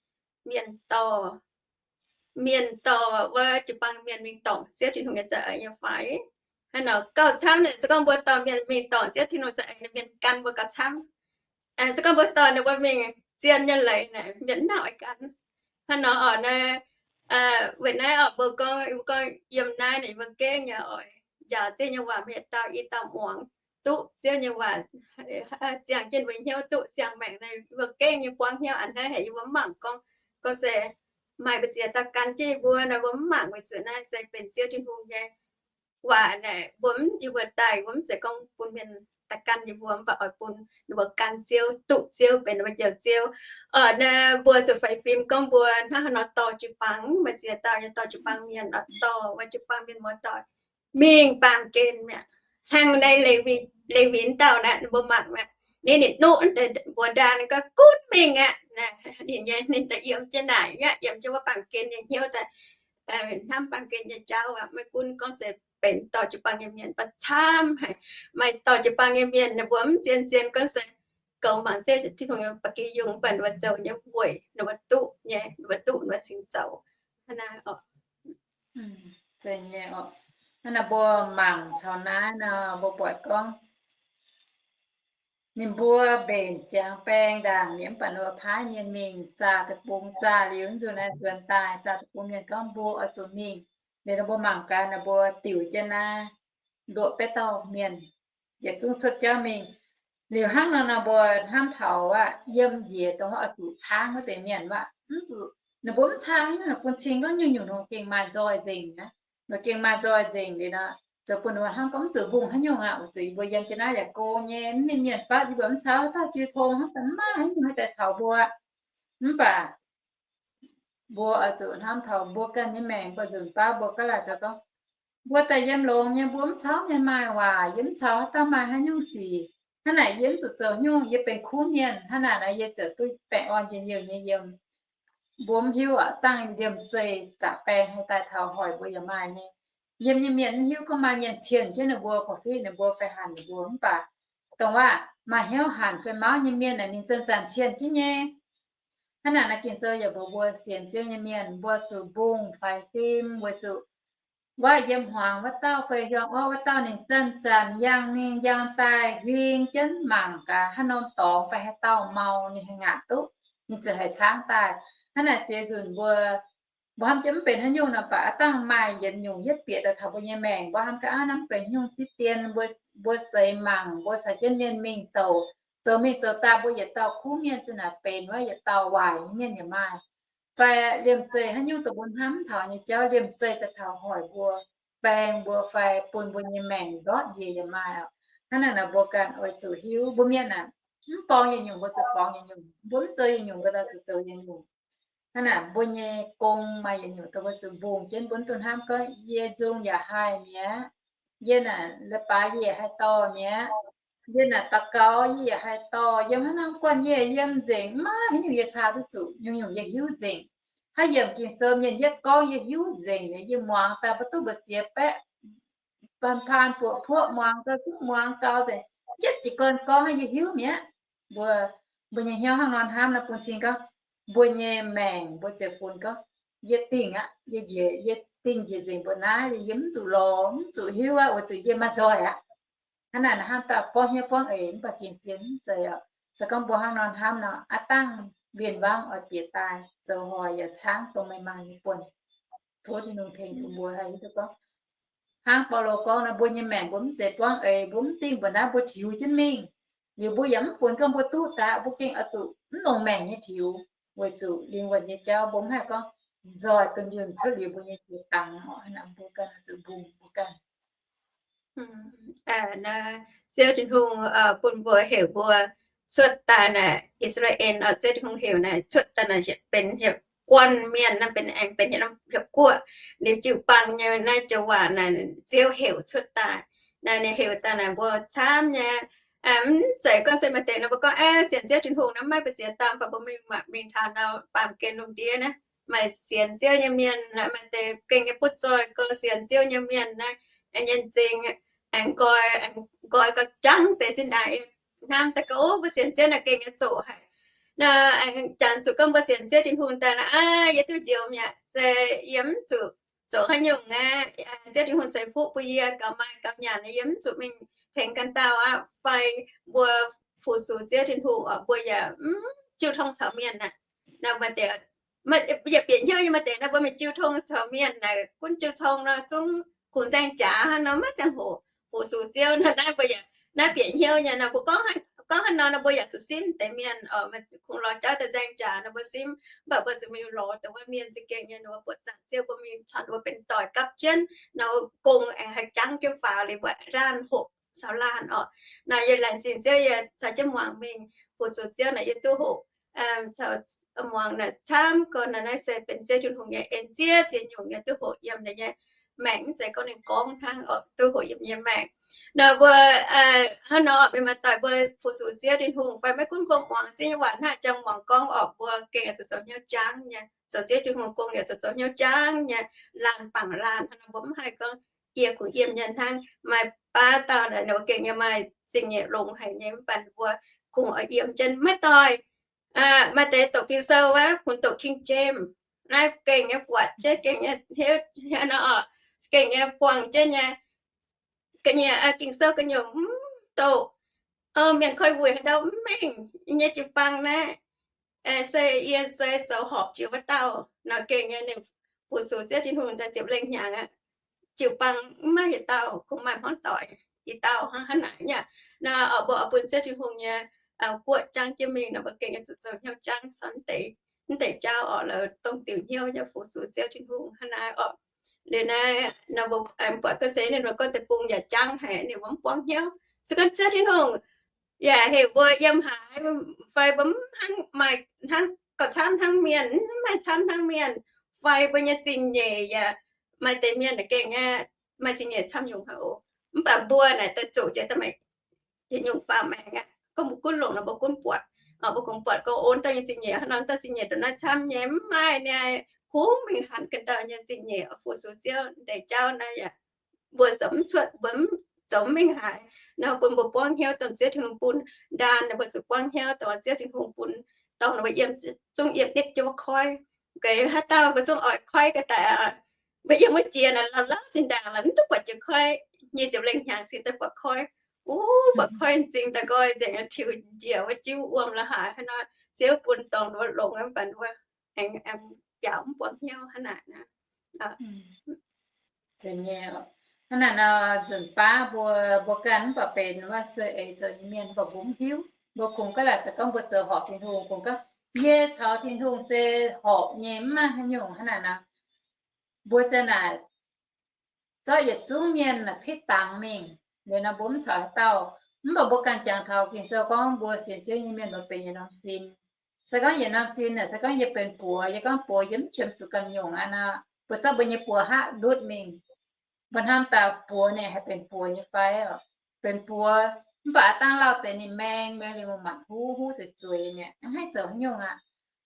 mienh dorh, mienh dorh wuov jiu-baang mienh mingh dorngc Ziouv Tin-Hungh nyei za'eix nyei fai? Hnangv nor gauh camv naaic, se gorngv mbuo dorh mienh mingh dorngc Ziouv Tin-Hungh za'eix naaic, mienh gan mbuo gauh camv. Se gorngv mbuo dorh ninh mbuo mingh zien nyei leiz naaic, mienh mv nauc oix gan. Hnangv nor oc, naaiv weic naaiv oc, mbuo gorngv, mbuo gorngv yiem naaiv naaic, mbuo gengh nyei oix njaaux Ziouv nyei waac, maaih dauh i dauh muangx duqv Ziouv nyei waac, ziangh jienv mbuo hnyouv duqv siang-maengc naaic, mbuo gengh nyei buangv hnyouv a'hneiv haic. Yie mbuo mv mangc gorngv, gorngv se maaih mbu'ziex dauh gan jienv yie mbuo nor, mbuo mv mangc, weic zuqc naaiv se benx Ziouv Tin-Hungh nyei waac naaic, mbuo mv, yie mbuo daaih mbuo mv zeiz gorngv bun mienh daaih gan yie mbuo, mv baac oix bun ninh mbuo gan Ziouv, duqv Ziouv, benx ninh mbuo Njoux Ziouv. Oc, naaiv mbuo zuqc faix fim gorngv mbuo hnangv haaix nor dorh jiu-baang, maaih ziex dauh nyei dorh jiu-baang mienh, oix dorh wuov jiu-baang mienh muoz-doic mingh baamh gen mi'aqv. Hnangv naaiv Lewi, Lewi dauh naaiv, mbuo mangc mi'aqv. Ninh, ninh nuqv deix mbuox ndaang, ninh gorngv, gunv mingh aqv. Ninh nyei, ninh daaih yiem jienv naaic aqv, yiem jienv wuov baamh gen nyei hnyouv daaih hnamv baamh gen nyei jauv aqv. Maiv gunv gorngv se benx dorh jiu-baang nyei mienh, mv baac camv haic maaih dorh jiu-baang nyei mienh, ninh mbuo mv zien-zien gorngv se goux mangc Ziouv Tin-Hungh nyei ba'gi yungh, mv baac ninh mbuo zoux nyei weic ninh mbuo duqv nyei, ninh mbuo duqv ninh mbuo cingx zoux. Hnangv naaiv oc. Hnangv naaiv mbuo mangc taux naaiv nor, mbuo buatc gorngv ninh mbuo mbenc ziangx baeng ndaangc mi'aqv, mv baac ninh mbuo paaiv mienh mingh zaah deic-bung, zaah liuz nzunc naaiv nzuonx daaih, zaah deic-bung mienh gorngv mbuo oix zuqc mingh. Liuz nor mbuo mangc gaax, ninh mbuo diuc jienv naaiv luoqc baeqv dauh mienh yietc zungv cuotv jauv mingh. Liuz hnangv nor nor mbuo hnamv taux aqv, yiem njiec dongh wuov oix zuqc caangv wuov deix mienh aqv, mv zuqc, ninh mbuo mv caangv, bun cing gorngv nyungc-nyungc ninh gengh maaih nzoih nzengc aqv. Ninh gengh maaih nzoih nzengc liuz nor, zoux bun ninh mbuo hnamv gorngv mv zuqc mbungh haaix nyungc aqv. Weic zuqc yie mbuo yiem jienv naaiv yaac go nyei, mv ninh mienh fatv yie mbuo mv cau haaix dauh jiu tong, haaix dauh mv maaih haaix nyungc haih daaih taux mbuo. Mv baac mbuo oix zuqc hnamv taux mbuo ganh nyei maengc, mbuo nzunc baav mbuo gaav laaic zoux gorngv, mbuo daaih yiem longx nyei, mbuo mv cau mienh maaih waac, yie mv cau haaix dauh maaih haaix nyungc sic. Hnangv naaic yie mv zuqc zoux nyungc, yie benx kuv mienh. Hnangv naaic nor yie ziouc duqv baengh orn njien-youh nyei yiem. Mbuo mv hiuv aqv, dangh liemh zeih zaqc baeng haaix daaih taux hoic mbuo yaac maaih nyei. Yiem nyei mienh mv hiuv gorngv maaih mienh cienh jienv ninh mbuo, korv-fiqv ninh mbuo fai hanc ninh mbuo. Mv baac dongh wuov maaih hnyouv hanc fai mauv nyei mienh naaic, ninh zanc-zanc cienh jienv nyei. Hnangv naaic nor Ging-Sou yaac mbuox mbuo sienx Ziouv nyei mienh, mbuo zuqc mbungh faix fim weic zuqc wuov yiem hmuangx wuov dauh fai hiuang orqv wuov dauh ninh zanc-zanc yangh mingh yangh daaih huing jienv mangc gaax haaix norm dorngx fai haaix dauh mau ninh haih ngaatc duqv, ninh ziouc haiz caangv daaih. Hnangv naaic ziex nzunc mbuo, mbuo hnamv jienv mv benx haaix nyungc nor, baac aav dangh maaih yietc nyungc yietv bieqc daaih taux mbuo nyei maengc, mbuo hnamv gaax aav, naaiv mv benx nyungc diqv dien, mbuo, mbuo seix mangc, mbuo caux jienv mienh mingh douc Zoux mingh zoux daaih mbuo yietc dauh kuv mienh zinh naaic benx wuov, yietc dauh waaic nyei mienh yaac maaih. Fai liemh zeih haaix nyungc dongh mbuo hnamv taux nyei jauv, liemh zeih daaih taux hoic mbuo, baeng mbuo fai bun mbuo nyei maengc ndortv njiec yaac maaih oc. Hnangv naaic nor mbuo ganh oix zuqc hiuv. Mbuo mienh aah, mv borngz yietc nyungc mbuo zuqc borngz yietc nyungc, mbuo mv zoux yietc nyungc mbuo zuqc zoux yietc nyungc. Hnangv naaic mbuo nyei gong maaih yietc nyungc dongh mbuo zuqc mbungh jienv, mbuo mv dungx hnamv gorngv yie nzung yaac haih mi'aqv, yie naaic leiz-baaix yie yaac haih dorh mi'aqv, yie naaic daux gaux yie yaac haih dorh, yiem haaix norm guanh yie yiem nzengc, mv maaih haaix nyungc yie caa duqv zuqc, nyungc-nyungc yie hiuv nzengc. Haaix yiemc Ging-Sou mienh yietv gorngv yie hiuv nzengc, yie muangx daaih mbuo duqv mbu'ziex baeqv paan-paan buoqc puoqv muangx gau, duqv muangx gau nzengc, yietv jiez gorn gorngv yie hiuv mi'aqv. Mbuo, mbuo nyei hnyouv hnangv nor hnamv nor bun cing gorngv mbuo nyei maengc mbuo ziouc funx gorngv yie dingh aqv, yie njiec, yie dingh njiec nzengc mbuo naaiv, yie mv zuqc lorz, mv zuqc hiuv aqv, weic zuqc yie maaih nzoih aqv. Hnangv naaic hnamv daaih buangv hnyouv buangv eix mv baac gengh zien mv zeiz oc. Se gorngv mbuo hnangv nor hnamv nor, aav dangh win-wangv oix bieqc daaih, zoux hoic yaac caangv dongh meih mangc nyei buonc. Tov Tin-Hungh tengx bun mbuo haih hiuv duqv gorngv, hnangv Baulo gorngv nor, mbuo nyei maengc mbuo mv zeiz buangv eix, mbuo mv dingh mbuo naaiv mbuo tiux jienv mingh. Liuz mbuo yaac mv funx gorngv mbuo duqv daaih, mbuo gengh oix zuqc mv longc maengc nyei tiux, weic zuqc lingh wuonh nyei jauv mbuo mv haih gorngv nzoih dunh yunh cuotv liuz mbuo nyei ziex dangx oc. Hnangv naaic mbuo ganh zuqc mbungh mbuo ganh. Ziouv Tin-Hungh bun mbuo heuc mbuo cuotv daaih naaic, I^saa^laa^en oc, Ziouv Tin-Hungh heuc naaic cuotv daaih naaic benx hietc guanh mienh, naaiv benx aengx benx hietc norm hietc guoqv. Liuz jiu-baang nyei naaiv joux waac naaic Ziouv heuc cuotv daaih. Naaiv ninh heuc daaih naaic mbuo camv nyei. Mv zeiz gorngv se maaih deix nor mbuo gorngv, aa, sienx Ziouv Tin-Hungh nor maiv ba'siex dauh, mv baac mbuo mingh, mingh taux nor baamh gen lungh ndiev naaiv, maaih sienx Ziouv nyei mienh, maaih deix gengh nyei butv zoih gorx, sienx Ziouv nyei mienh naaiv, nyei zingx aengx nqoi, nqoi gauh jangv deix zinh ndaangc. Hnamv daaih gorngv, o, mbuo sienx Ziouv naaic gengh nyei zoqc haic. Naaiv aengx janx zuqc gorngv mbuo sienx Ziouv Tin-Hungh daaih naaic, aa, yie duqv njoux mi'aqv, se yie mv zuqc zoqc haaix nyungc aqv. Ziouv Tin-Hungh ceix fuqv bun yie gauh maaih gauh nyanc, yie mv zuqc mingh tengx ganh dauh aqv. Fai mbuo fu-sux Ziouv Tin-Hungh oc, mbuo yaac mv jiu tong caux mienh aqv. Naaiv maaih deix, yaac bieqc hnyouv nyei maaih deix nor mbuo mingh jiu tong caux mienh naaic, gunv jiu tong nor zungv kungx nzaeng jaax hnangv nor maiv ziangh hoc fu-sux Ziouv nor. Naaiv mbuo yaac naaiv bieqc hnyouv nyei nor mbuo gorngv, gorngv hnangv nor nor mbuo yaac zuqc simv deix mienh oc, kungx lorz jauv daaih nzaeng jaax nor mbuo simv. Mv baac mbuo zuqc mingh lorz dongh wuov mienh za'gengh nyei nor mbuo buoqc zaangc Ziouv, mbuo mingh caux ninh mbuo benx doic gapv jienv nor, gong aengx haih jangv jienv faaux liuz mbuo laanh hoqc caux laanh oc. Naaiv yie laengz zingh Ziouv, yie caux jienv muangx mingh fu-sux Ziouv naaic yie duqv hoqc, caux muangx naaic camv gorx naaiv, naaiv se benx Ziouv Tin-Hungh nyei en, ziex ziex nyungc yie duqv hoqc yiem ninh nyei maengc, mv zeiz gorngv ninh gorngv hnangv oc, duqv hoqc yiem yie nyei maengc. Nor mbuo hnangv nor mienh maaih doic mbuo fu-sux Ziouv Tin-Hungh fai maiv gunv mbuo muangx Ziouv nyei waac hnangv, jangx muangx gorngv oc, mbuo gengh yaac zuqc zoux hnyouv jangv nyei, zoux Ziouv Tin-Hungh gong yaac zuqc zoux hnyouv jangv nyei, laanh bangc laanh hnangv nor. Mbuo mv haih gorngv yie kungx yiem nyei hnangv. Maaih baav dauh naaic ninh gengh nyei maaih zingh nyeic longx haic nyei, mv baac mbuo kungx oix yiem jienv. Maiv doic, maaih deix doqc Ging-Sou wuov kungx doqc King James, naaiv gengh nyei buatc jienv, gengh nyei hiuv nor, gengh nyei buangh jienv nyei. Ga'nyiec Ging-Sou ga'nyiec mv doqc, mienh koi wuic haaix ndau mv mengh nyei jiu-baang naaiv. Se yie se zoux horpc jiex wuov dauh nor, gengh nyei ninh fu-sux Ziouv Tin-Hungh daaih ziepc lengh hnyangx aqv. Jiu-baang mv maaih yietc dauh, kungx maaih hmuangv doic i dauh hnangv haaix naaic nyei. Nor mbuo oix bun Ziouv Tin-Hungh nyei guoqv jangv jienv mingh nor, mbuo gengh nyei zuqc zoux hnyouv jangv caux mv deix jauv oc, la'loc dongh diuc hnyouv nyei fu-sux Ziouv Tin-Hungh hnangv naaiv oc. Liuz naaiv nor mbuo aengx buatc ga'sie ninh mbuo gorngv deic-bung yaac jangv haic, ninh mbuo mv buangv hnyouv. Se gorngv Ziouv Tin-Hungh yaac heuc mbuo yiem haaix, fai mbuo mv hnangv maaih hnangv gauh camv hnangv mienh, mv maaih camv hnangv mienh, fai mbuo nyei zingh nyeic yaac maaih deix mienh gengh maaih zingh nyeic camv nyungc haic oc. Mv baac mbuo naaic daaih zuqc jiex daaih maaih yietc nyungc faaux maengc aqv. Gorngv mbuo gunv longc nor mbuo gunv buatc, mbuo kungx buatc gorngv, o, dauh nyei zingh nyeic hnangv nor, dauh zingh nyeic ndongc naaiv camv nyei, mv maaih niaa, kungx mingh hanc ganh dauh nyei zingh nyeic fu-sux Ziouv deix jauv naaiv yaac mbuo zoux mv cuotv, mbuo mv zoux mv mengh haaix. Nor bun mbuo buangv hnyouv dongh Ziouv Tin-Hungh bun ndaanh, mbuo zuqc buangv hnyouv dongh Ziouv Tin-Hungh bun, dongh mbuo yiem zungv yiem nitv jienv wuov koiv. Ga'haaix dauh mbuo zungv oix koiv ga'daic, mbuo yiem wuov jiex naaic lauh lauh zinh ndaangc laaix mv duqv buatc jiex koiv. Nyic ziepc lengh hnyangx cingx daaih buatc koiv. Uv, buatc koiv m'zing daaih nqoi nzengc, tiux njiec wuov jiuv wuom la'haaix hnangv nor. Ziouv bun dongh wuov longx mv baac wuov aengx biaux mv buangv hnyouv hnangv naaic. Hnangv naaic nor, nzunc baav mbuo, mbuo ganh mv baac benx wuov sueih eix zoux nyei mienh, mv baac mbuo mv hiuv. Mbuo kungx gorngv laaix se gorngv mbuo zoux horpc Tin-Hungh, kungx gorngv yie caux Tin-Hungh se horpc nyei, mv maaih haaix nyungc hnangv naaic nor. Mbuo za'naaic zorqv yietc zungv mienh naaic pitv dangx mingh. Liuz nor mbuo mv caux haaix dauh. Mv baac mbuo ganh jangx taux Ging-Sou gorngv mbuo sienx Ziouv nyei mienh mbuo benx yietc norm sin. Se gorngv yietc norm sin naaic, se gorngv yie benx buoz, yie gorngv buoz yie mv qiemx zuqc ganh nyungc aqv nor, mbuo zorqv mbuo nyei buoz hapv ndutv mingh. Mbuo hnamv daaih buoz ninh haih benx buoz nyei fai? Benx buoz, mv baac aav dangh lauh deix ninh maeng, maeng liuz mbuo mangc huv, huv deix zueiz mi'aqv, mv haih zoux haaix nyungc aqv.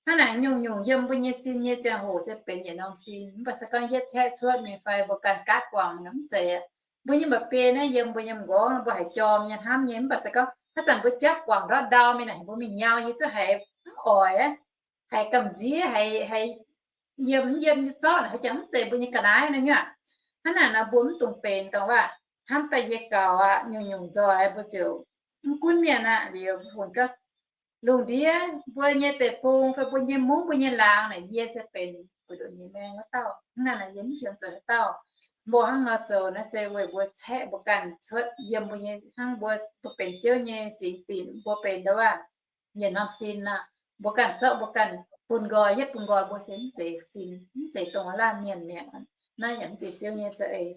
Hnangv naaic nyungc-nyungc yiem mbuo nyei sin nyei ziangh hoc se benx yietc norm sin. Mv baac se gorngv yietv caeqv cuotv mingh fai mbuo ganh gaatv guangc nor mv zeiz. Mbuo nyei mba'biei naaiv yiem mbuo nyei m'nqorngv mbuo haiz jorm nyei hnamv nyei. Mv baac se gorngv haaix zanc mbuo japv guangc ndortv ndau mingh naaic, mbuo mingh nyau yie zungv haiz mv oix, haiz gamh nziev, haiz, haiz yiem mv yiem nyei zorqv naaic, haaix jangx mv zeiz mbuo nyei ga'naaiv nor nyuav. Hnangv naaic nor mbuo mv dungx benx dongh waac hnamv daaih yie gaux aqv, nyungc-nyungc nzoih mbuo ziouc mv gunv mienh aqv. Liuz funx gaav lungh ndiev mbuo nyei deic-bung fai mbuo nyei mungv, mbuo nyei laangz naaic, yie se benx buoz-ndoqv nyei maeng wuov dauh. Hnangv naaic yie mv qiemx zoux haaix dauh. Mbuo hnangv nor zoux naaiv se weic mbuo caeqv mbuo ganh cuotv yiem mbuo nyei hnangv mbuo, mbuo benx Ziouv nyei singx dinc, mbuo benx ndau waac yietc norm sin nor, mbuo ganh zorqv mbuo ganh bun nqoi, yietv bun nqoi mbuo se mv zeiz sin, mv zeiz dongh laanh mienh mi'aqv. Naaiv yaac mv zeiz Ziouv nyei za'eix.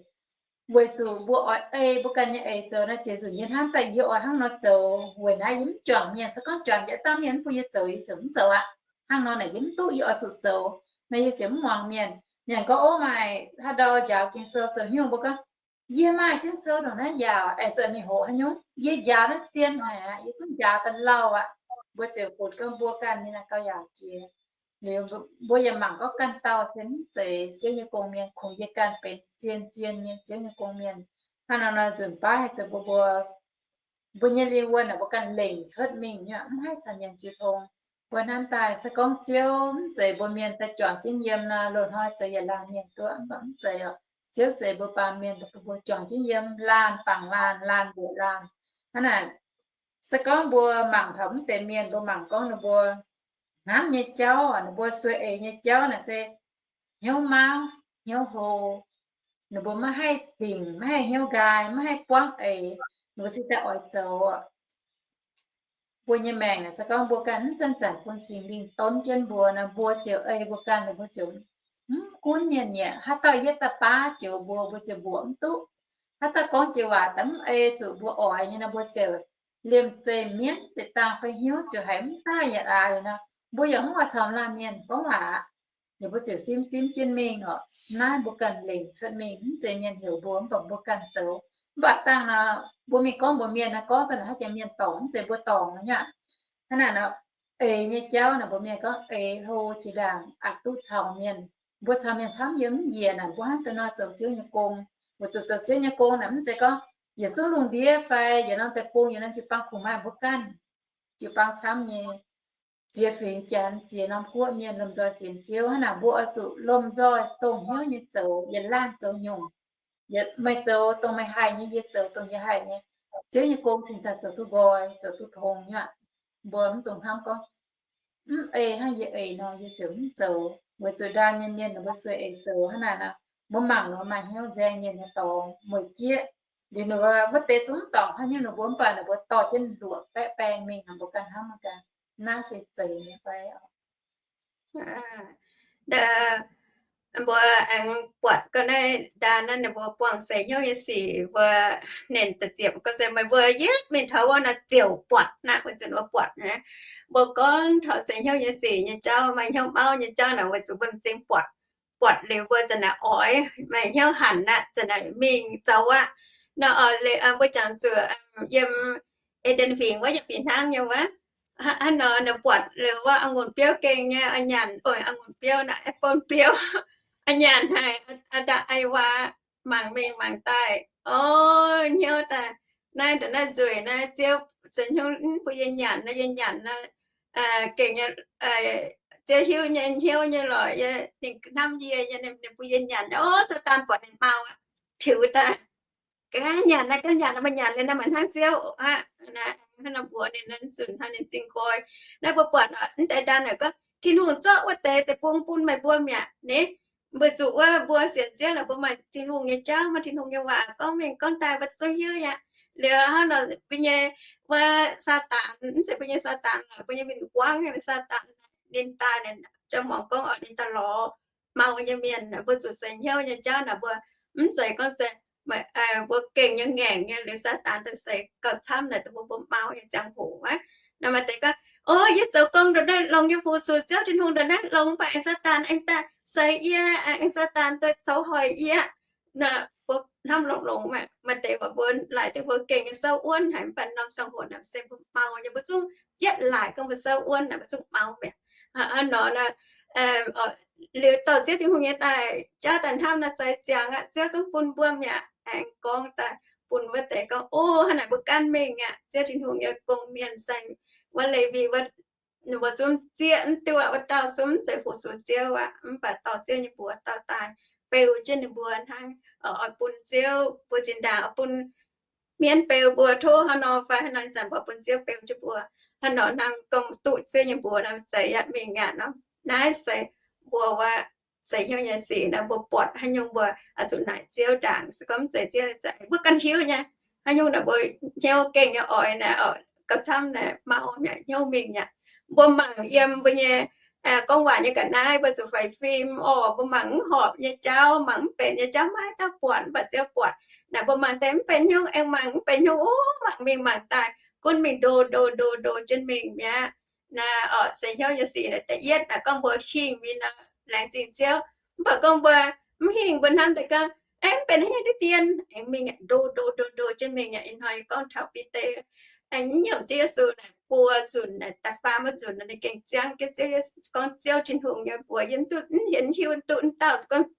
Weic zuqc mbuo oix ei mbuo ganh nyei eix zoux naaiv, ziec nzunc yie hnamv daaih yie oix hnangv nor zoux, weic naaiv yie mv juangc mienh. Se gorngv juangc jienv dauh mienh mv bun yie zoux, yie ziouc mv zoux aqv. Hnangv nor naaic yie mv duqv, yie oix zuqc zoux, naaiv yie ziouc mv muangx mienh. Mienh gorngv, ov, maaih haaix ndau njaaux Ging-Sou zoux haaix nyungc, mbuo gorngv, yie maaih jienv sou ndongc naaiv yaac aengx zuqc mingh hoqc haaix nyungc. Yie njaaux naaiv zien haic aqv, yie zungv njaaux daaih lauh aqv. Mbuo ziouc funx gorngv mbuo ganh nyei naaiv gauh yaac jiex. Liuz mbuo yaac mangc gorngv ganh dauh se mv zeiz Ziouv nyei gong-mienh, kungx yie ganh benx zien-zien nyei Ziouv nyei gong-mienh. Hnangv nor nor nzunc baav haih zoux mbuo, mbuo, mbuo nyei lingh wuonh naaic mbuo ganh lengc cuotv mingh nyei, mv haih caux mienh jiu tong. Mbuo hnamv daaih se gorngv Ziouv mv zeiz mbuo mienh daaih juangc jienv yiem nor, loz-hnoi zoux yietc laanh mienh duqv, mv baac mv zeiz oc. Ziouv zeiz mbuo baamh mienh, mbuo juangc jienv yiem laanh bangc laanh, laanh mbuoqc laanh. Hnangv naaic, se gorngv mbuo mangc taux mv deix mienh, mbuo mangc gorngv ninh mbuo hnamv nyei jauv, ninh mbuo sueih eix nyei jauv naaic se hnyouv mauv hnyouv hlo. Ninh mbuo maiv haih dingc, maiv haih hnyouv nqaai, maiv haih buangv eix, ninh mbuo cingx daaih oix zoux. Mbuo nyei maengc naaic se gorngv mbuo ganh mv zanc-zanc bun Singx Lingh donv jienv mbuo nor, mbuo ziouc ei mbuo ganh, mbuo ziouc mv gunv mienh mi'aqv. Haaix dauh yietv daaih baav joux mbuo, mbuo ziouc mbuoqc mv duqv. Haaix dauh gorngv jiex waac daaih mv ei zuqc mbuo oix nyei nor, mbuo ziouc liemh zeih mienv deix dangh fai hnyouv ziouc haiz mv daaih yaac aax nor. Mbuo yaac mv oix caux laanh mienh gorngv waac aqv. Ninh mbuo ziouc simv simv jienv mingh oc. Naaiv mbuo ganh lengc cuotv mingh, mv zeiz mienh heuc mbuo, mv baac mbuo ganh zoux. Mv baac dangh nor, mbuo mingh gorngv mbuox mienh nor, gorngv daaih naaic haaix jiex mienh dorngc, mv zeiz mbuo dorngc nor nyuav. Hnangv naaic nor, eix nyei jauv naaic mbuox mienh gorngv eix hlo jiex ndaangc aqc duqv caux mienh. Mbuo caux mienh camv yiem mv njiec naaic, mbuo hnangv deix nor zoux Ziouv nyei gong. Weic zuqc zoux Ziouv nyei gong naaic mv zeiz gorngv yietc zungv lungh ndiev fai yietc norm deic-bung, yietc norm jiu-baang kungx maaih mbuo ganh. Jiu-baang camv nyei, ziex fingx Janx, ziex norm guoqv mienh lomh nzoih sienx Ziouv. Hnangv naaic mbuo oix zuqc lomh nzoih dongh hnyouv nyei zoux, yietc laanh zoux nyungc. Meih zoux dongh meih haih nyei, yie zoux dongh yie haih nyei. Ziouv nyei gong cingx daaih zoux duqv nqoi, zoux duqv tong nyei aqv. Mbuo mv dungx hnamv gorngv, mv ei hnangv yie eix nor, yie ziouc mv zoux. Weic zuqc ndaam nyei mienh ninh mbuo sueih eix zoux hnangv naaic nor, mbuo mangc nor maaih hnyouv nzaeng mienh nyei dorngx mueic jieqv. Liuz ninh mbuo wuov deix zungv dorngc haaix nyungc ninh mbuo, mv baac ninh mbuo dorh jienv luoqc baeqv baeng mingh, ninh mbuo ganh hnamv ganh, naaiv se zeiz nyei fai? Mbuo aengx buatc ga'naaiv ndaan naaiv ninh mbuo buangh seix hnyouv nyei sic, mbuo nernh da'ziepc gorngv se meih mbuo yietv mingh taux wuov naaic ziouc buatc naaiv, weic zuqc mbuo buatc naaiv. Mbuo gorngv taux seix hnyouv nyei sic nyei jauv, maaih hnyouv mauv nyei jauv naaic, weic zuqc mbuo m'zing buatc. Buatc liuz mbuo za'naaic oix, maaih hnyouv hanc naaic, za'naaic mingh zoux aqv. Nor oix mbuo jangx zuqc yiem Eden huingx wuov yietc fih hnangv nyei wuov. Hnangv nor ninh buatc liuz wuov a'ngunc biouv gengh nyei, a'nyanc, a'ngunc biouv naaic, apple biouv, a'nyanc haic, a'nda ai waac mangc mingh mangc daaih, o, hnyouv daaih, naaiv ndongc naaiv nzueic naaiv, Ziouv se hnyouv mv bun yie nyanc nor, yie nyanc nor, gengh nyei, Ziouv hiuv nyei, hnyouv nyei lorqc, ninh hnamv yie nyei, ninh bun yie nyanc. O, Saadaan buatc ninh mau aqv, tiux daaih, ganh nyanc naaiv, ganh nyanc naaiv, meih nyanc liuz naaiv maaih hnangv Ziouv aqv. Hnangv nor mbuox ninh, nzunc hnangv ninh zingh nqoi. Naaiv mbuo buatc mv deix ndaan naaic gorngv Tin-Hungh zorqv wuov deix deic-bung bun meih mbuo mi'aqv ni. Weic zuqc wuov mbuo sienx Ziouv naaic mbuo maaih Tin-Hungh nyei jauv, maaih Tin-Hungh nyei waac gorngv mingh gorngv daaih, mbuo zungv hiuv aqv. Liuz hnangv nor mbuo nyei wuov Saadaan, mv zeiz mbuo nyei Saadaan lorqc, mbuo nyei win-wangv nyei Saadaan, ninh daaih, ninh jauv muangx gorngv oix ninh daaih lorz mau nyei mienh. Mbuo zuqc seix hnyouv nyei jauv naaic, mbuo mv zeiz gorngv se mbuo gengh nyei ngaengc nyei, liuz Saadaan daaih seix gauh camv naaic, dongh mbuo mbuo mau nyei ziangh hoc aqv. Naaiv maaih deix gorngv, o, yie zoux gong ndongc naaiv longx, yie fu-sux Ziouv Tin-Hungh ndongc naaiv longx, mv baac aengx Saadaan aengx daaih seix yie, aengx Saadaan daaih coux hoic yie. Naaiv mbuo hnamv longx-longx, maaih deix mbuo laaic duqv mbuo gengh nyei souv wuonv haic, mv baac norm ziangh hoc naaic se mbuo mau nyei, mbuo zungv yietv laaic gorngv mbuo souv wuonv naaic, mbuo zungv mau mi'aqv. Hnangv nor, liuz dorh Ziouv Tin-Hungh nyei daaih jauv daaih hnamv naaiv, zoux ziangx aqv, Ziouv zungv bun mbuo mi'aqv. Aengx gorngv daaih bun wuov deix gorngv, o, hnangv naaic mbuo gaanv mingh aqv. Ziouv Tin-Hungh nyei gong-mienh se wuov Lewi wuov, ninh mbuo zungv zieqv mv duqv, wuov dauh zungv mv zeiz fu-sux Ziouv aqv, mv baac dorh Ziouv nyei mbuox dauh daaih beu jienv ninh mbuo hnangv, oix bun Ziouv mbuo zinh ndaangc oix bun mienv beu mbuo tov hnangv nor fai hnangv nor, ih zanc mbuo bun Ziouv beu jienv mbuo hnangv nor, hnangv gorngv duqv Ziouv nyei mbuox nor, zeiz yaac mingh aqv nor. Naaiv se mbuo wuov seix hnyouv nyei sic nor, mbuo buatc haaix nyungc mbuo oix zuqc naaic Ziouv ndaangc, se gorngv mv zeiz Ziouv, mbuo ganh hiuv nyei. Haaix nyungc naaic mbuo hnyouv gengh nyei oix naaic, gauh camv naaic mau mi'aqv, hnyouv mingh mi'aqv. Mbuo mangc yiem mbuo nyei gorngv waac nyei ga'naaiv, mbuo zuqc faix fim oc. Mbuo mangc mv horpc nyei jauv, mangc mv benx nyei jauv, maiv dauh buatc, mv baac Ziouv buatc. Naaic mbuo mangc deix mv benx hnyouv, aengx mangc mv benx hnyouv, o, mangc mingh mangc daaih, gunv mingh ndo ndo ndo ndo jienv mingh mi'aqv. Naaiv oc, seix hnyouv nyei sic naaic da'yietv naaic gorngv mbuo hingh mingh nor, laengz zingh Ziouv. Mv baac gorngv mbuo mv hingh, mbuo hnamv deix gorngv, aengx mv benx haaix nyungc diqv dien, aengx mingh ndo ndo ndo ndo jienv mingh. Ih hnoi gorngv taux Bide, aengx nyiemc Ziouv Yesu naaic buo nzunc, da'faam nzunc ninh gengh ziangv jienv Ziouv, gorngv Ziouv Tin-Hungh nyei mbuox yiem duqv mv hienx hiuv duqv mv dauh, se gorngv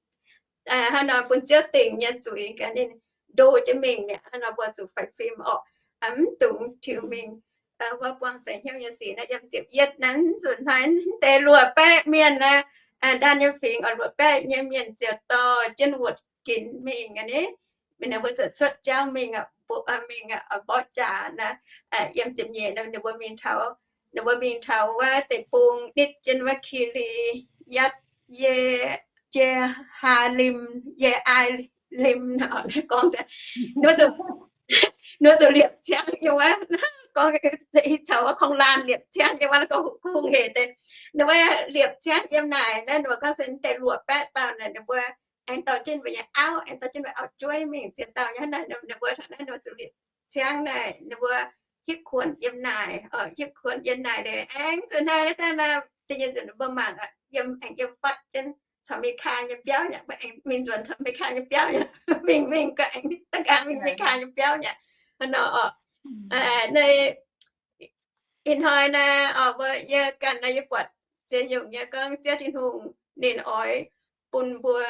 hnangv nor bun Ziouv dingc nyei zuiz gaax ninh ndo jienv mingh mi'aqv. Hnangv nor mbuo zuqc faix fim oc, mv dungx tiux mingh. Wuov buangh seix hnyouv nyei sic naaiv yiem ziepc yietv naaiv nzunc hnoi mv deix luoqc baeqv mienh naaiv, Ndaa nyei fingx oc, luoqc baeqv nyei mienh ziouc dorh jienv wuotc ginx mingh aqv. Ninh mbuo ziouc cuotv jauv mingh, mingh mborqv jaax naaiv, yiem ziepc nyeic ninh mbuo mingh taux, ninh mbuo mingh taux wuov deic-bung nitv jienv wuov Ki^li^yatv, Ye^haa^lim, Ye^ai^lim, gorngv, ninh mbuo zuqc liepc ciangv nyei wuov, gorngv taux wuov korng-laanh liepc ciangv nyei wuov, gorngv hungh hec deix. Ninh mbuo liepc ciangv yiem naaic naaiv, ninh mbuo gorngv se deix luoqc baeqv dauh naaic, ninh mbuo aengx dorh jienv mbuo nyei auv, aengx dorh jienv mbuo auv-jueiv mingh ziex dauh nyei hnangv naaic. Ninh mbuo taux naaiv ninh mbuo zuqc liepc ciangv naaic, ninh mbuo hitv kuonx yiem naaic, hitv kuonx yiem naaic liuz aengx zuqc hnoi naaiv daaih naaiv deix nyei nzunc ninh mbuo mangc yiem, aengx yiem fatv jienv caux Meikaa nyei biauv nyei, mbuo aengx mingh nzuonx caux Meikaa nyei biauv nyei, mingh mingh ga'aengx da'nqaang mingh Meikaa nyei biauv nyei. Hnangv nor oc, naaiv ih hnoi naaiv oc, mbuo yie ganh naaiv yie buatc ziex nyungc nyei gorngv Ziouv Tin-Hungh ninh oix bun mbuo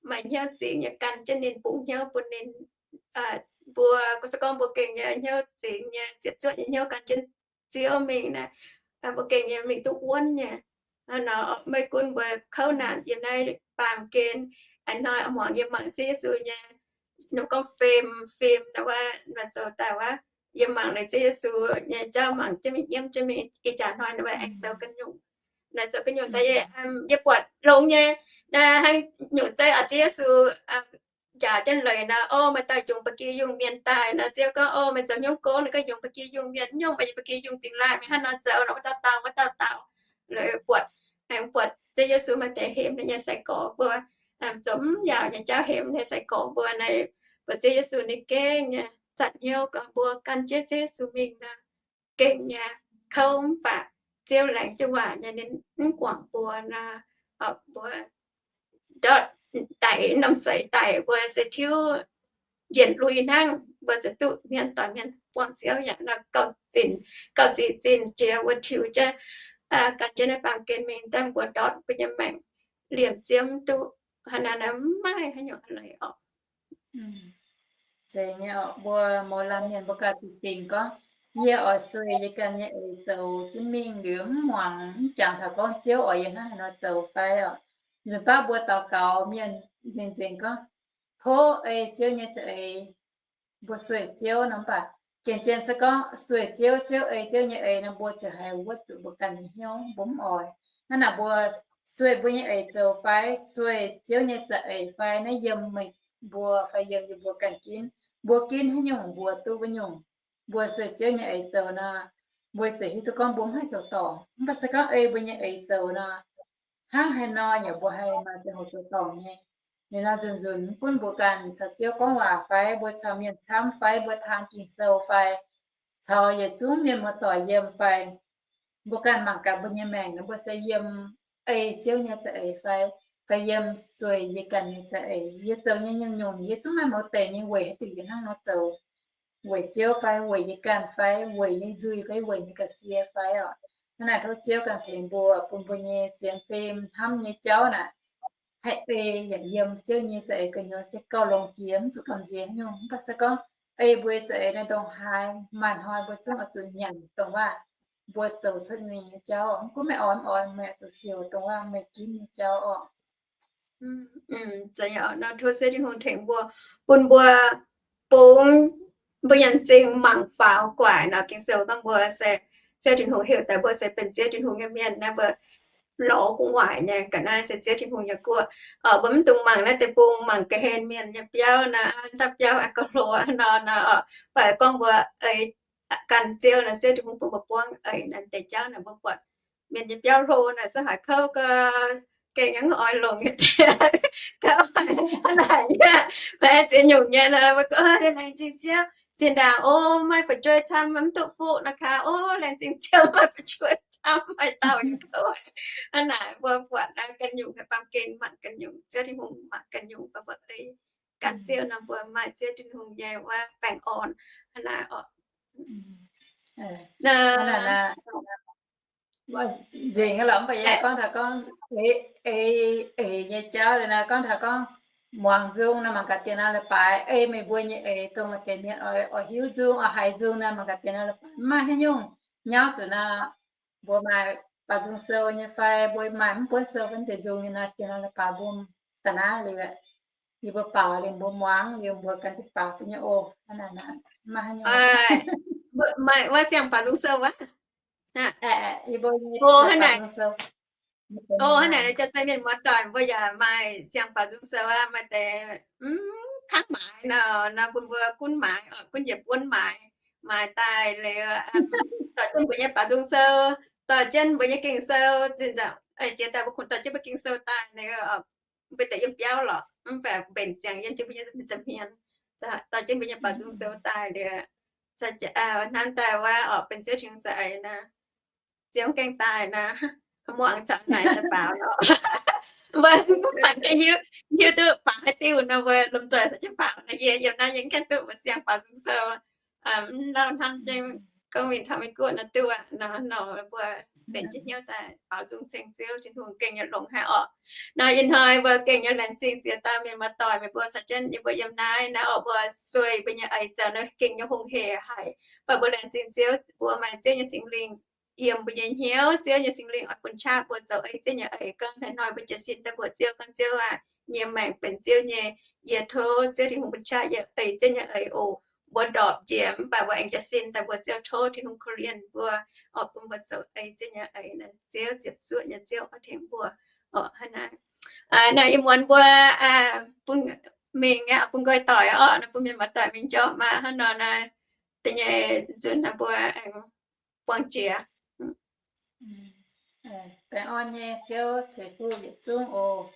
maaih hnyouv zingx nyei gan jienv ninh, bungx hnyouv bun ninh. Mbuo se gorngv mbuo gengh nyei hnyouv zingx nyei, ziepc zuoqv nyei hnyouv gan jienv Ziouv mingh naaic, mbuo gengh nyei mingh duqv wuonv nyei. Hnangv nor maiv gunv mbuo kouv naanc yiem naaiv baamh gen, ih hnoi muangx yie mangc Ziouv Yesu nyei, ninh gorngv fim, fim naaiv wuov, ninh zoux daaih wuov, yie mangc naaiv Ziouv Yesu nyei jauv, mangc jienv mingh, nyiemv jienv mingh, ih jaax hnoi naaiv wuov aengx zoux ga'nyungc. Naaiv zoux ga'nyungc daaih yie, yie buatc longx nyei, naaiv hnangv nyungc zeiv oc, Ziouv Yesu njaaux jienv leiz nor, o, meih dauh yungz ba'gi yungh mienh daaih nor, Ziouv gorngv, o, meih zoux hnyouv gong, ninh gorngv yungz ba'gi yungh mienh, nyungc meih ba'gi yungh dingh laaih, meih hnangv nor zoux nor, wuov dauh dauh, wuov dauh dauh, leiz buatc, aengx buatc Ziouv Yesu maaih deix hemx ninh nyei sai-gorx mbuo, zoux mv yaauc nyei jauv hemx ninh nyei sai-gorx mbuo naaiv, buatc Ziouv Yesu ninh gengh nyei zanc hnyouv gorngv mbuo gan jienv Ziouv Yesu mingh nor, gengh nyei kouv mv baac Ziouv laengz jienv waac nyei, ninh mv guangc mbuo nor, mbuo ndortv daic norm seix daic, mbuo se tiuv njienc lui hnangv, mbuo se duqv hmien doic hmien buangh Ziouv yaac nor gauh zinh, gauh zic zinh jiex mbuo tiux jienv, gan jienv naaiv baamh gen mingh daaih mbuo ndortv mbuo nyei maengc liemh Ziouv mv duqv, hnangv naaiv maiv haaix nyungc leiz oc. Zeiz nyei oc, mbuo mouz laanh mienh mbuo gauh zinh zinh gorngv, yie oix sueih yie ganh nyei eix zoux jienv mingh liuz mv muangx mv jangx taux gorngv Ziouv oix yie hnangv haaix nor zoux fai oc. Nzunc baav mbuo daux gaux mienh nzengc nzengc gorngv, tov ei Ziouv nyei za'eix. Mbuo sueih Ziouv nor mv baac gengh zien se gorngv sueih Ziouv, Ziouv ei Ziouv nyei eix nor, mbuo ziouc haiz wuov zuqc mbuo ganh nyei hnyouv mbuo mv oix. Hnangv naaic mbuo sueih mbuo nyei eix zoux fai sueih Ziouv nyei za'eix fai naaiv yiem meih mbuo fai yiem yie mbuo ganh ginv. Mbuo ginv haaix nyungc mbuo duqv wuov nyungc. mbuo sueih Ziouv nyei eix zoux nor, mbuo ziouc hiuv duqv gorngv mbuo mv haih zoux dorngc. Mv baac se gorngv ei mbuo nyei eix zoux nor, hnangv haaix nor yaac mbuo haih maaih ziangh hoc zoux dorngc nyei. Liuz nor nzunc-nzunc mv gunv mbuo ganh caux Ziouv gorngv waac fai mbuo caux mienh camv fai mbuo taan Ging-Sou fai caux yietc zungv mienh muoz-doic yiem fai mbuo ganh mangc gaax mbuo nyei maengc nor, mbuo se yiem ei Ziouv nyei za'eix fai, fai yiem sueih yie ganh nyei za'eix. Yie zoux nyei nyungc-nyungc yie zungv maaih mouz deix nyei weic haaix diuc yie hnangv nor zoux, weic Ziouv fai weic yie ganh fai weic nyei nzuih fai weic nyei ga'sie fai oc. Hnangv naaic tov Ziouv ganh tengx mbuo, bun mbuo nyei sienx fim hnamv nyei jauv naaic haih ei yaac yiem Ziouv nyei za'eix gu'nyuoz se gauh longx jiex, mv zuqc gamh nziex nyungc. Mv baac se gorngv ei mbuo za'eix naaiv ndongc haaix, maaih hnoi mbuo zungv oix zuqc nyanc dongh waac mbuo zoux cuotv mingh nyei jauv. Mv gunv meih oix mv oix, meih zuqc siouc dongh waac meih ginv nyei jauv oc. Zoux nyei oc, nor tov Ziouv Tin-Hungh tengx mbuo, bun mbuo bungx mbuo yaac zingh mangc faaux gu'nguaaic nor. Ging-Sou gorngv mbuo se Ziouv Tin-Hungh heuc daaih mbuo se benx Ziouv Tin-Hungh nyei mienh naaiv, mbuo lorz gu'nguaaic nyei. Ga'naaiv se Ziouv Tin-Hungh nyei guoqv. Mbuo mv dungx mangc naaiv deix bung, mangc ga'hlen mienh nyei biauv nor, ndau biauv aqv gauh hlo nor nor. Mv baac gorngv mbuo eix ganh Ziouv nor, Ziouv Tin-Hungh bun mbuo buangv eix naaiv deix jauv naaic, mbuo buatc mienh nyei biauv hlo naaic se haiz kouv gau, gengh yaac mv oix longc nyei. Gauh naaic nyei, maiv ziex nyungc nyei nor, mbuo gorngv laengz zingh Ziouv. Zinh ndaangc o, maaih fu'jueiv camv mv duqv fuqv nor kaav, o, laengz zingh Ziouv maaih fu'jueiv camv, maaih dauh yaac kouv. Hnangv naaic mbuo buatc naaiv ganh nyungc haih baamh gen mangc ganh nyungc, Ziouv Tin-Hungh mangc ganh nyungc, mbuo ei ganh Ziouv nor, mbuo maaih Ziouv Tin-Hungh nyei wuov baengh orn. Hnangv naaic oc. Nzengc lorqc, mv baac yie gorngv taux gorngv eix, eix nyei jauv liuz naaic, gorngv taux gorngv muangx nzung naaic, mangc gaax diex nor leiz-baaix ei meih mbuo nyei eix, dongh maaih deix mienh oix hiuv nzung, oix haiz nzung naaic, mangc gaax diex nor leiz-baaix mv maaih haaix nyungc nyauv zuqc nor. Mbuo maaih baaux nzung sou nyei fai mbuo maaih mv buonv sou fai mv deix nzung nyei nor, diex nor leiz-baaix mbuo da'naaiv liuz, yie mbuo baaux liuz mbuo muangx liuz mbuo ganh deix baaux duqv nyei oc. Hnangv naaic, mv maaih haaix nyungc. Maaih wuov siang-baaux nzung sou wuov. Yie mbuo nyei baaux nzung sou. O, hnangv naaic nor, jaax-zei mienh muoz-doic, mbuo yaac maaih siang-baaux nzung sou aqv. Maaih deix mv kangv maaiz nor, nor bun mbuo gunv maaiz, gunv njiec buonv maaiz, maaiz daaih liuz, dorh jienv mbuo nyei baaux nzung sou, dorh jienv mbuo nyei Ging-Sou, zinh nzaangc jiex daaih mbuo kungx dorh jienv mbuo Ging-Sou daaih liuz, mbuo deix yiem biauv lorqc, mv baac mbenc ziangx yiem jienv mbuo nyei nza'hmien, dorh jienv mbuo nyei baaux nzung sou daaih liuz, hnamv daaih wuov orqc, benx Ziouv Tin-Hungh za'eix nor, Ziouv gaengh daaih nor, muangx caux naaic daaih baaux nor. Mbuo mv baac gengh hiuv, hiuv duqv baaux haaix diuh nor, mbuo lomh nzoih caux jienv baaux nor. Yie yiem naaiv yie gaengh duqv mbuo siang-baaux nzung sou, mv lauh hnamv jienv gorngv mingh taux Meiv Guoqv nor duqv aqv nor, nor mbuo mbenc jienv hnyouv daaih baaux nzung ceng Ziouv Tin-Hungh gengh nyei longx haic orqc. Nor ih hnoi mbuo gengh nyei laengz zingh ziex dauh mienh muoz-doic, meih mbuo caux jienv yie mbuo yiem naaiv, naaiv orqc mbuo sueih mbuo nyei eix zoux nor gengh nyei hungh heic haic. Mv baac mbuo laengz zingh Ziouv, mbuo maaih Ziouv nyei Singx Lingh yiem mbuo nyei hnyouv, Ziouv nyei Singx Lingh oix bun qaqv mbuo zoux ei Ziouv nyei eix. Gorngv hnoi-hnoi mbuo jiez sin daaih mbuox Ziouv, gorngv Ziouv aac, yie maengc benx Ziouv nyei. Yie tov Ziouv Tin-Hungh bun qaqv yie eix Ziouv nyei eix oc. Mbuo ndorpc njiec mv baac mbuo aengx jiez sin daaih mbuox Ziouv, tov Tin-Hungh korv-lienh mbuo, oix bun mbuo zoux ei Ziouv nyei eix. Ziouv ziepc zuoqv nyei Ziouv oix tengx mbuo. Oc, hnangv naaic. Naaiv ih muonz mbuo bun mingh aqv, bun nqoi doic orqc, naaiv bun mienh muoz-doic mingh njormh maah. Hnangv nor naaiv da'nyeic nzunc naaiv mbuo aengx buangh jiex. Baengh orn nyei Ziouv ceix fuqv yietc zungv oc.